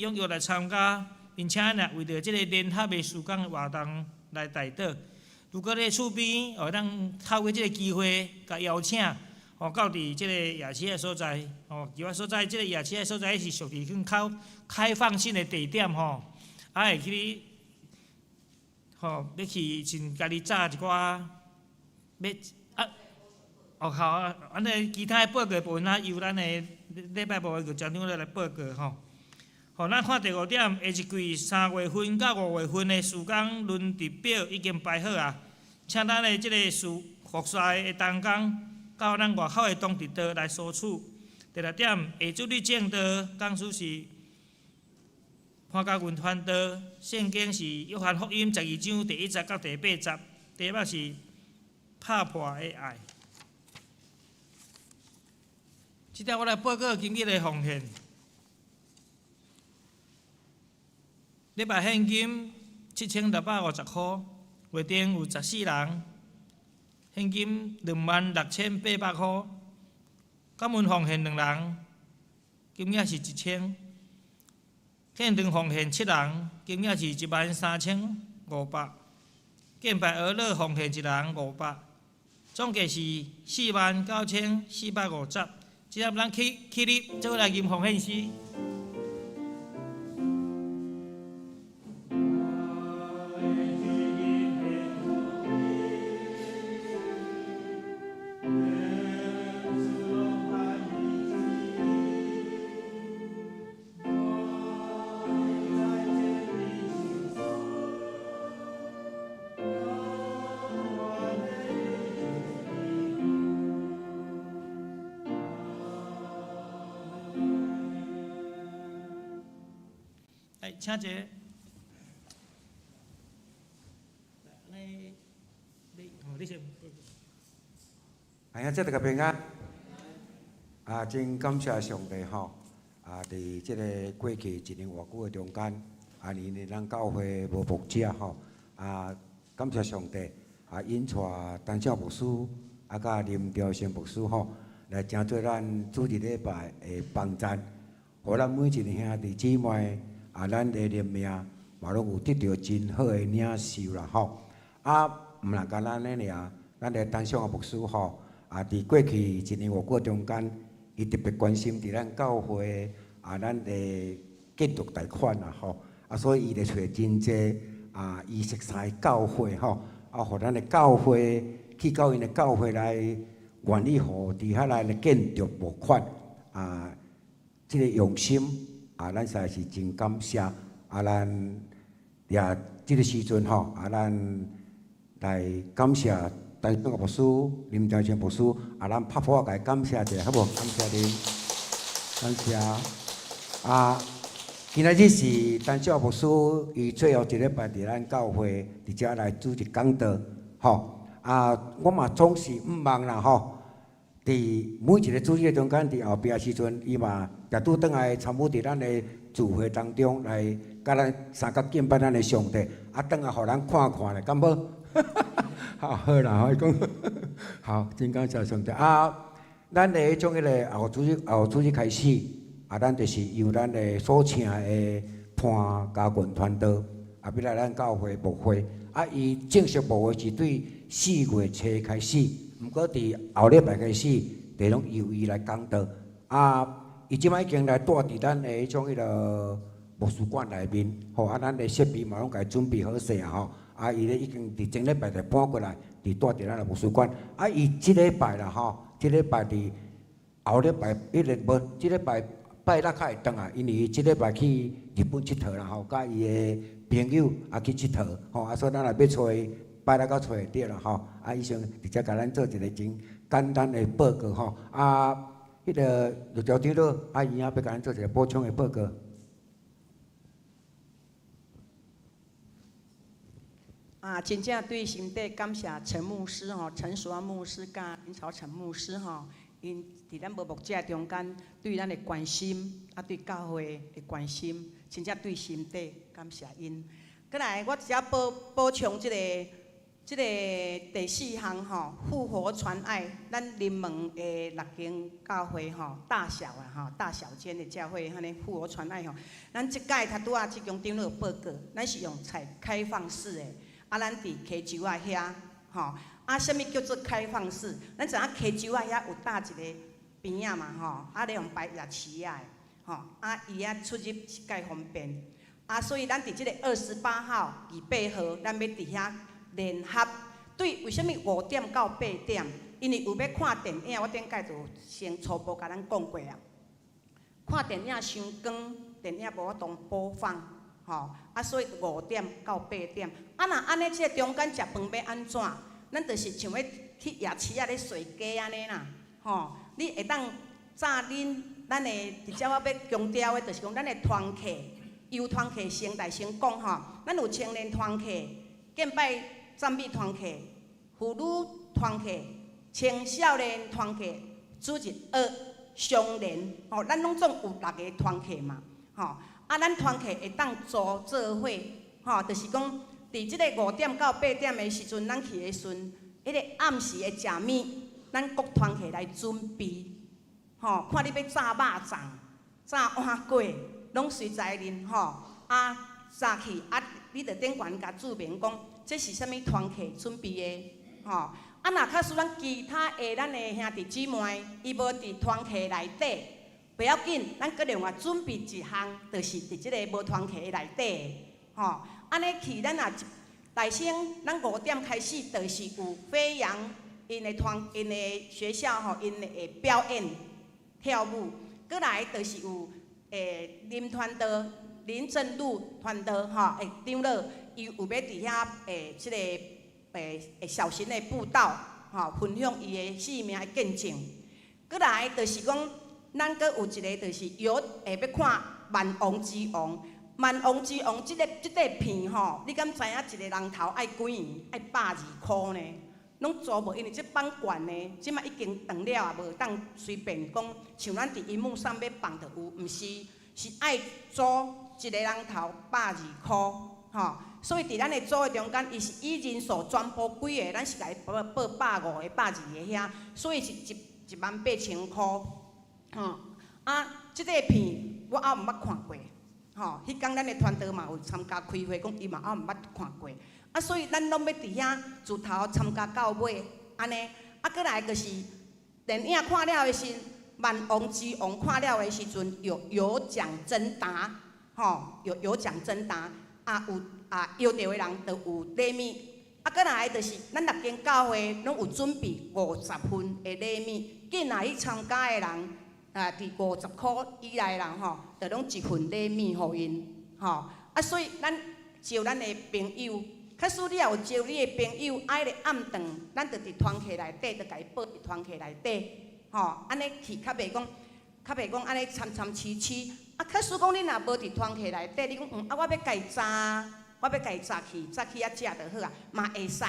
踴躍來參加，並且呢為著這个聯合的事工的活動來代禱。如果咧厝邊哦，咱透過這个機會，共邀請，哦，到佇這个夜市的所在，哦，其他所在，這个夜市的所在是屬於較開放性的地點吼，啊會去，吼，欲去先家己紮一寡，欲啊，哦好啊，按呢其他的報告部分啊，由咱的禮拜部的張長老來報告吼。吼，咱看第五點，下一季3月份到5月份的事工輪值表已經排好啊，請咱的這个事服侍的同工到咱外口的當值桌來索取。第六點，下主日證道講師是潘家雲傳道，聖經是約翰福音12章第1節到第8節，題目是拍破的愛。這條我來報告今日的奉獻。禮拜現金7650箍，會頂有14人，現金26,800箍。感恩奉獻兩人，金額是1000。獻堂奉獻7人，金額是13,500。敬拜阿樂奉獻一人500，總計是49,450。這下咱起起立，做伙來吟奉獻詩。來，請坐。來，你，哦，你先。哎呀，這大家平安。啊，真感謝上帝吼！啊，佇這个過去一年偌久的中間，啊，因為咱教會無牧者吼，啊，感謝上帝，啊，引帶陳少牧師，啊，佮林兆生牧師吼，來成做咱主日禮拜的幫贊，予咱每一个兄弟姊妹，啊，咱的靈命嘛攏有得著真好的領受啦吼。啊，毋但干焦按呢爾，咱的陳少牧師吼，啊，佇過去一年偌久中間，伊特別關心佇咱教會啊，咱的建築貸款啦吼，啊，所以伊就揣真濟啊，伊熟似教會吼，啊，予咱的教會去到𪜶的教會來，願意予佇遐來建築募款啊，這个用心啊，咱實在是真感謝啊，咱也這个時陣吼啊，咱來感謝陳少牧師、林兆生牧師啊，咱拍破共伊感謝一下，好無？感謝恁，感謝啊！今仔日是陳少牧師，伊最後一禮拜佇咱教會佇遮來主持講道，吼啊！我嘛總是毋忘啦，吼！佇每一个主日中間，佇後壁時陣，伊嘛也拄轉來參與佇咱的聚會當中來，佮咱相佮敬拜咱的上帝，啊，轉來予咱看看咧，敢無？好，好啦，好，伊講好，真感謝上帝啊！咱的彼種彼个後主日開始，啊，咱就是由咱的所請的潘家群傳道，啊，欲來咱教會牧會，啊，伊正式牧會是對4月初開始，毋過佇後禮拜開始，就攏由伊來講道。啊，伊這擺已經來蹛佇咱的彼種彼个牧師館內面，吼，啊，咱的設備嘛攏共伊準備好勢啊，吼。啊，伊咧已經佇前禮拜就搬過來，佇蹛佇咱的牧師館。啊，伊這禮拜啦吼，這禮拜佇後禮拜，彼个無，這禮拜拜六較會轉來，因為伊這禮拜去日本𨑨迌啦吼，佮伊的朋友啊去𨑨迌吼，啊，所以咱若欲揣伊，拜六才揣會著啦吼。啊，伊先直接共咱做一个真簡單的報告吼。啊，彼个陸兆長老啊，伊也欲共咱做一个補充的報告。啊，真正對心底感謝陳牧師吼，陳淑安牧師佮林朝陳牧師吼，𪜶佇咱無牧者中間對咱的關心，啊對教會的關心，真正對心底感謝𪜶。閣來，我直接補補充這个這个第四項吼，復活傳愛，咱林門的六間教會吼，大小啊吼，大小間的教會，按呢復活傳愛吼，咱這屆頭拄仔志強長老有報告，咱是用採開放式的。啊，咱佇溪洲仔遐，吼，啊，啥物叫做開放式？咱知影溪洲仔遐有搭一个邊仔嘛，吼，啊，咧用擺夜市仔的，吼，啊，伊遐出入是蓋方便，啊，所以咱佇這个28號、28號，咱欲佇遐聯合。對，為啥物5點到8點？因為有欲看電影，我頂擺就先初步共咱講過啊。看電影傷光，電影無法度播放。吼，啊，所以5點到8點，啊，若按呢，這个中間食飯欲按怎？咱就是像欲去夜市仔咧踅街按呢啦，吼，你會當早恁咱的，直接我欲強調的，就是講咱的團契，由團契先來先講吼，咱有青年團契、敬拜讚美團契、婦女团契青少年团契主日学双联，吼，咱拢总有六个团契嘛，吼，啊，咱团契会当组做伙，吼，就是讲，伫这个5点到8点的时阵，咱去的时阵，彼个暗时的食物，咱各团契来准备，吼，看你欲炸肉粽、炸碗粿，拢随在恁，吼，啊，炸去，啊，你著顶悬共注明讲，这是啥物团契准备的，吼。啊，若假使咱其他的咱的兄弟姊妹，伊无伫团契内底，袂要紧，咱阁另外准备一项，就是伫这个无团契的内底的，吼。按呢去，咱若来先，咱五点开始，就是有飞扬𪜶的团，𪜶的学校吼，𪜶会表演跳舞，阁来就是有林传道、林正禄传道吼，长老，伊有欲伫遐这个小型的布道，吼，分享伊的生命的见证。阁来就是讲，咱阁有一个就是有会欲看《万王之王》，《万王之王》这个片吼，你敢知影一个人头爱几圆？爱120箍呢？拢租无，因为这版权呢，这马已经断了啊，无当随便讲，像咱伫荧幕上欲放就有，毋是，是爱租一个人头120箍，吼。所以伫咱的组的中间，伊是以人数全部几个，咱是共伊报报150个、120个遐，所以是18,000箍，吼。啊，这个片我犹毋捌看过，吼。彼工咱的团队嘛有参加开会，讲伊嘛犹毋捌看过。啊，所以咱拢欲伫遐自头参加到尾，按呢。啊，阁来就是电影看了的时，万王之王看了的时阵，有有奖征答，吼，有有奖征答，啊有啊，摇著的人就有礼物。啊，阁来就是咱六间教会拢有准备50份的礼物，进来去参加的人，啊，伫50箍以内的人吼，就拢一份礼物予𪜶，吼。啊，所以咱招咱的朋友。假使你也有招你的朋友，爱咧暗顿，咱就伫团契内底，就共伊报伫团契内底，吼，按呢去较袂讲，较袂讲按呢参参黐黐。啊，假使讲你若无伫团契内底，你讲啊，我欲共伊炸，我欲共伊炸去，炸去遐食就好啊，嘛会使，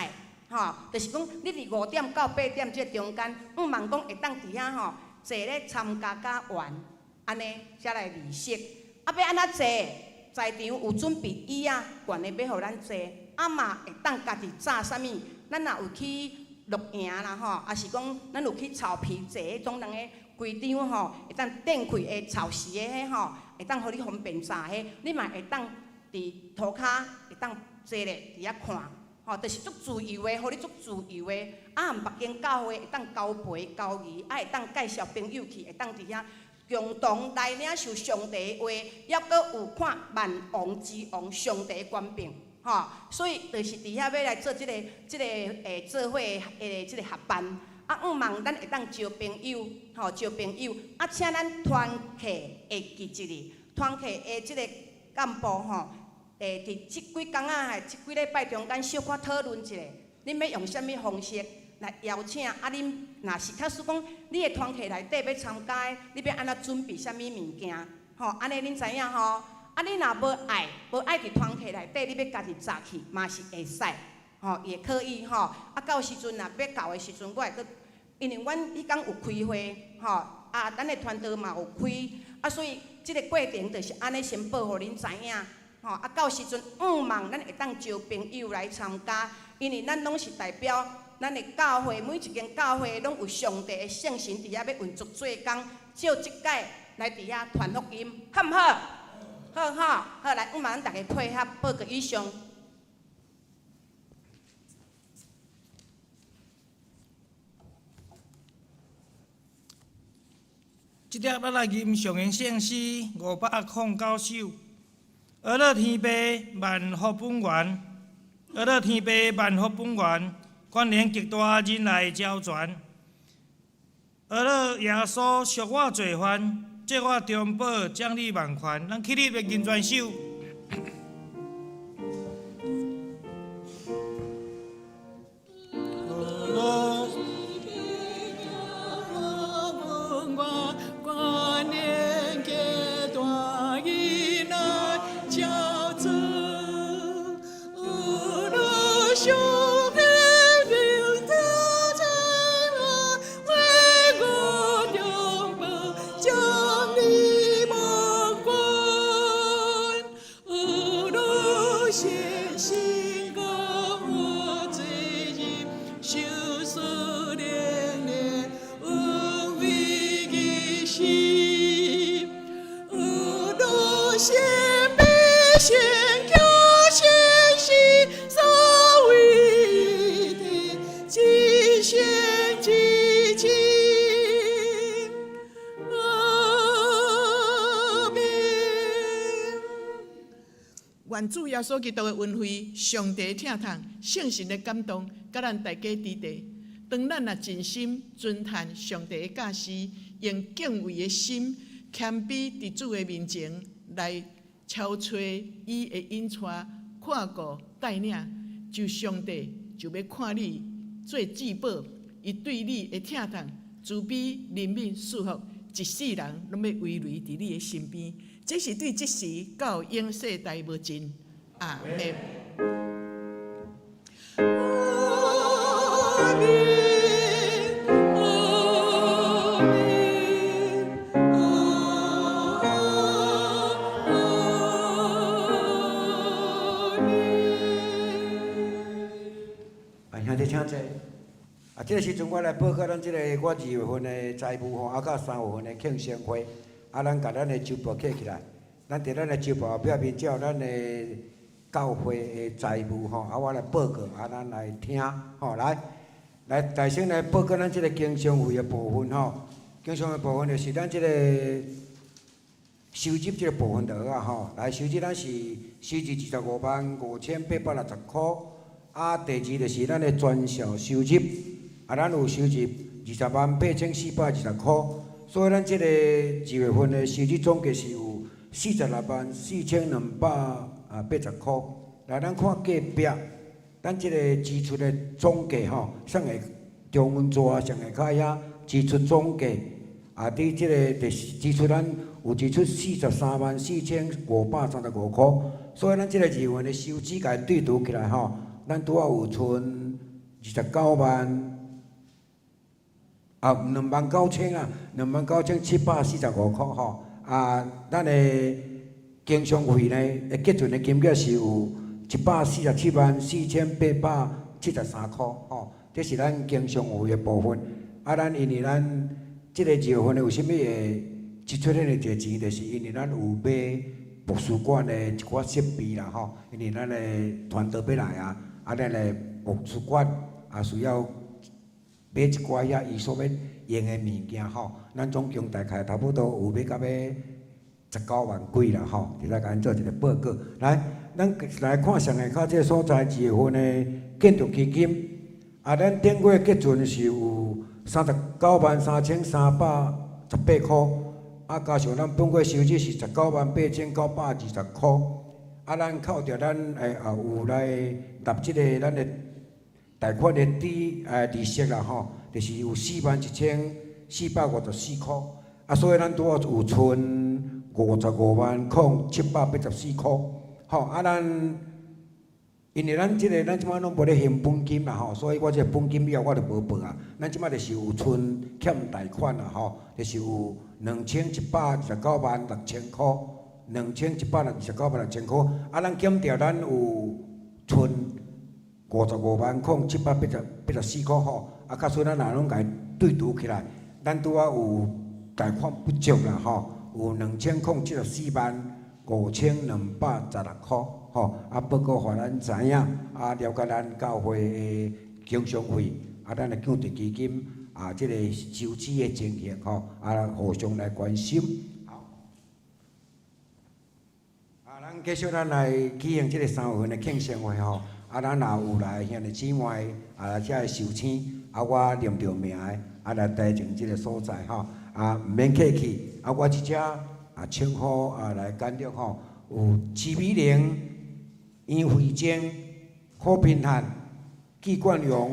吼，就是讲你伫5点到8点这中间，向望讲会当伫遐吼坐咧参加甲完，按呢才来离席。啊，欲按怎坐？在场有准备椅仔，悬的欲予咱坐。啊嘛会当家己炸啥物？咱若有去露营啦吼，抑是讲咱有去草皮坐彼种人个规张吼，会当电开的草席的彼吼，会当予你方便炸彼，你嘛会当伫涂跤会当坐咧伫遐看，吼，就是足自由的，予你足自由的。啊，含别间教会会当交陪交谊，啊会当介绍朋友去，会当伫遐共同来领受上帝的话，犹阁有看万王之王上帝的权柄。吼，所以就是伫遐欲来做这个做伙的这个合办，啊，向望咱会当招朋友，吼，招朋友，啊，请咱团契会记一下，团契的这个干部吼，伫这几工仔，这几礼拜中间小可讨论一下，恁欲用啥物方式来邀请？啊，恁若是假使讲你的团契内底欲参加的，你欲按怎准备啥物物件？吼，按呢恁知影吼？啊，你若无爱，无爱伫团契内底，你欲家己扎去嘛是会使，吼，也可以吼。啊，到时阵若欲到的时阵，我会阁，因为阮彼工有开会，吼，啊，咱的团队嘛有开，啊，所以这个过程就是按呢先报予恁知影，吼，啊，到时阵向望咱会当招朋友来参加，因为咱拢是代表咱的教会，每一间教会拢有上帝的圣神伫遐欲运作做工，借这摆来伫遐传福音，好毋好？好吼，好来，向望咱逐家配合报告以上。这粒咱来吟诵的圣诗509首。阿乐天父万福本源，阿乐天父万福本源，权能极大仁爱昭全。阿乐耶稣赎我罪犯，借我中保奖励万权。咱起立来吟全首。上帝名得先百姓叫先是所谓的至圣至真。阿們。願主耶穌基督的恩惠、上帝的疼痛、聖神的感動，佮咱大家佇地。當咱若盡心遵行上帝的教示，用敬畏的心，謙卑佇主的面前來搜揣伊的引帶、看顧帶領，就上帝就欲看你做至寶，伊對你的疼痛、慈悲、憐憫、祝福，一世人攏欲圍繞佇你的身邊。這是對這時到永世代無盡。阿們。阿們，阿們，阿們。啊，兄弟請坐。啊，這個時陣我來報告咱這個我二月份的財務吼，啊，佮三月份的慶生會，啊，咱共咱的周報摕起來，咱佇咱的周報後壁面才有咱的教會的財務吼，啊，我來報告，啊，咱來聽，吼，來，來，大先來報告咱這個經常費的部分吼，經常費部分就是咱這個收入這個部分就好啊吼，來，收入咱是收入255,860箍，啊，第二就是咱的專銷收入。啊，咱有收入208,420箍，所以咱這個二月份的收入總計是有464,280箍。來，咱看隔壁，咱這個支出的總計吼，啥會中文字啊，上下跤遐支出總計，啊，佇這個第支出咱有支出434,535箍，所以咱這個二月份的收支共對除起來吼，咱拄仔有賰29萬。啊，29,000啊，29,745箍吼。啊，咱的經常費呢，會結存的金額是有1,474,873箍吼。這是咱經常費的部分。啊，咱因為咱這個二月份有啥物會支出遐爾濟錢，就是因為咱有買博士館的一寡設備啦吼。因為咱的團隊欲來啊，啊，咱的博士館也需要買一寡遐伊所欲用的物件吼，咱總共大概差不多有買到欲19萬幾啦吼，佇咧共𪜶做一個報告。來，咱來看上下跤這個所在二月份的建築基金，啊，咱頂月結存是有393,318箍，啊，加上咱本月收入是198,920箍，啊，咱扣掉咱會也有來納這個咱的貸款的利息啦吼，就是有41,454箍，啊，所以咱拄好有賰550,784箍，吼，啊，咱因為咱這個咱這擺攏無咧還本金啦吼，所以我這個本金以後我就無報啊。咱這擺就是有賰欠貸款啦吼，就是有21,296,000箍，21,296,000箍，啊，咱減掉咱有賰550,784箍吼，啊，假使咱若攏共伊對除起來，咱拄仔有貸款不足啦吼，有20,074萬5,216箍吼，啊，報告予咱知影，啊，了解咱教會的經常費，啊，咱的建築基金，啊，這個收支的情形吼，啊，互相來關心。好，啊，咱繼續咱來舉行這個三月份的慶生會吼。啊，咱若有來兄弟姊妹，啊，遮的壽星，啊，我念著名的，啊，來台前這個所在吼，啊，毋免客氣，啊，我這遮啊稱呼啊來簡略吼，有徐美玲、楊慧貞、柯平漢、紀冠榮、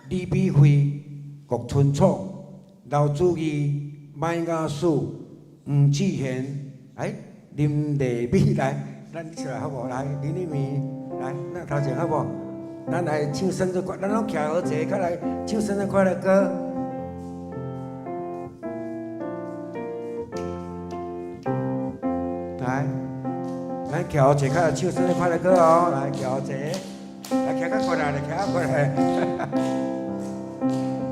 李美惠、郭春楚、劉祖義、麥雅素、黃志賢，哎，林麗美來，咱出來好無？來，林麗美。來，咱頭前好無？咱來唱生日快，咱攏徛好坐，較來唱生日快樂歌。來，咱徛好坐，較來唱生日快樂歌哦！來，徛好坐，來徛較過來，來徛較過來。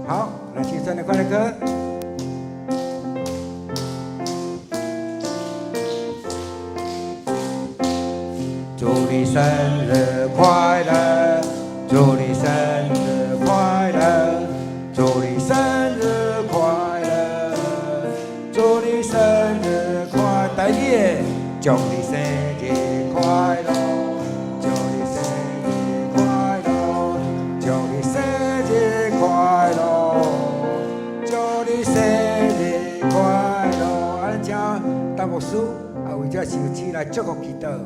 好，來唱生日快樂歌。你生日快樂，祝你生日快樂，祝你生日快樂，祝你生日快，台語的，祝你生日快樂，祝你生日快樂，祝你生日快樂，祝你生日快樂。啊，咱請陳牧師啊，為這壽星來祝福祈禱。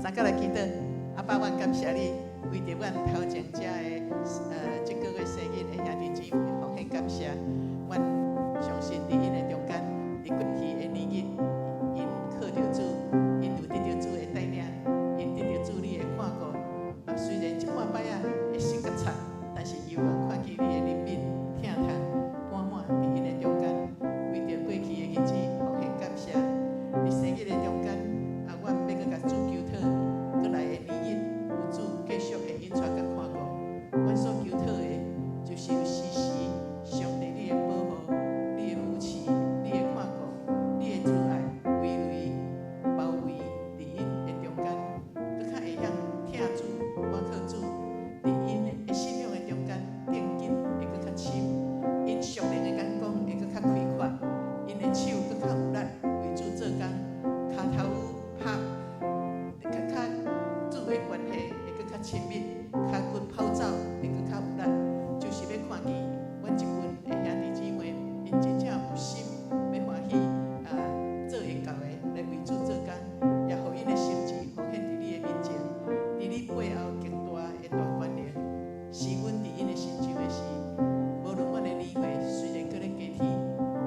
三個來祈禱，阿爸，阮感謝你，為著阮頭前遮的這個月生日的兄弟姊妹，奉獻感謝。阮相信佇𪜶的中間，佇過去的年日，𪜶靠著主，𪜶有得著主的帶領，𪜶得著主你的看顧。啊，雖然這半擺仔會失覺察，但是猶原看見你的憐憫、疼痛滿滿佇𪜶的中間，為著過去的日子，奉獻感謝。佇生日的中間，啊，阮欲閣共主求討，閣來的年日有主繼續的引帶佮看顧。阮所求討的，就是有時時上帝你的保護、你的扶持、你的看顧、你的慈愛圍圍包圍佇𪜶的中間，閣較會曉疼主、倚靠主，佇𪜶的信仰的中間奠基會閣較深，𪜶屬靈的眼光會閣較開闊，𪜶的手閣較有力為主做工，跤頭拍較較主的關係會閣較親密，跤骨跑走會閣較有力，就是欲看見阮這群的兄弟姊妹，𪜶真正有心欲歡喜啊，做會到的來為主做工，也予𪜶的心志奉獻佇你的面前，佇你背後極大的大權能，是阮佇𪜶的身上的時，無論阮的年歲雖然閣咧加添，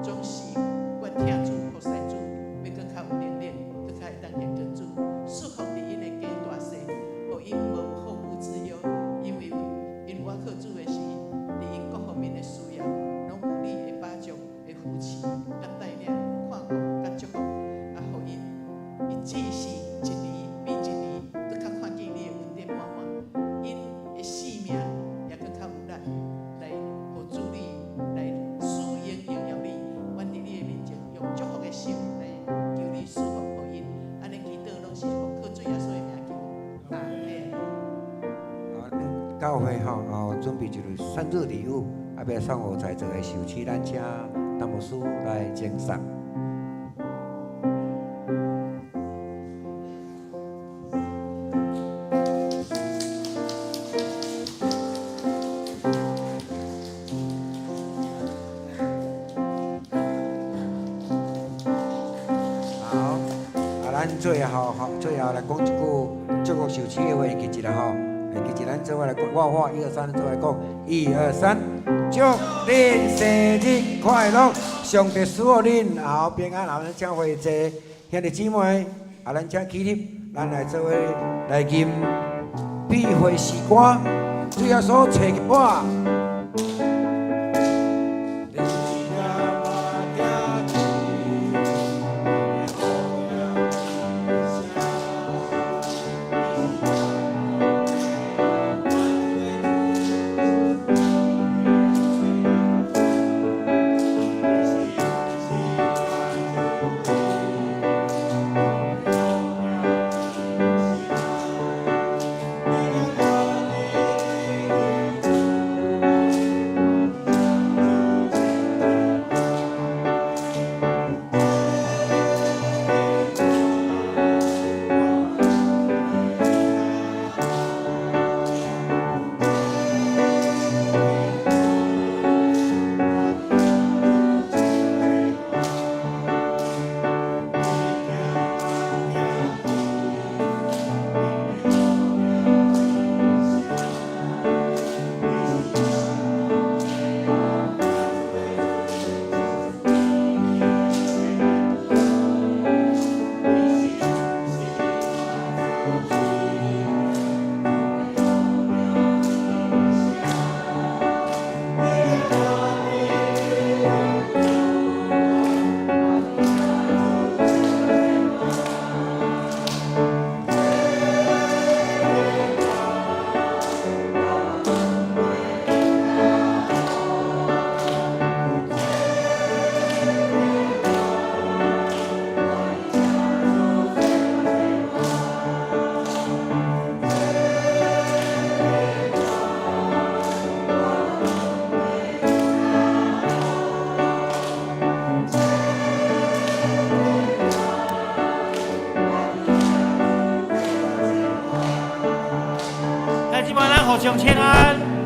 總是阮疼主服侍主，欲閣較有能力，閣較會當認得主，祝福佇𪜶的家大細，予𪜶無有後顧之憂，因為𪜶倚靠主的時，佇𪜶各方面的需要，攏有你的保障的扶持、佮帶領、看顧、佮祝福，啊，予𪜶伊只是一年比一年閣較看見你的恩典滿滿，𪜶的性命也閣較有力來予主你來使用榮耀你。阮佇你的面前用祝福的心來求你賜福予𪜶，按呢祈禱攏是奉靠主耶穌的名求，阿們。啊，教會吼哦，準備一個生日禮物，啊，欲送予在座的壽星，咱請陳牧師來贈送。好，啊，咱最後吼，最後來講一句祝福壽星的話，會記一下吼，會記一咱做伙來講，我一二三，做伙來講，一二三，祝恁生日快樂，上帝賜福恁，後平安，後咱請會坐兄弟姊妹，啊，咱請起立，咱來做伙來吟庇會詩歌，主耶穌揣我。你若我聽上千安。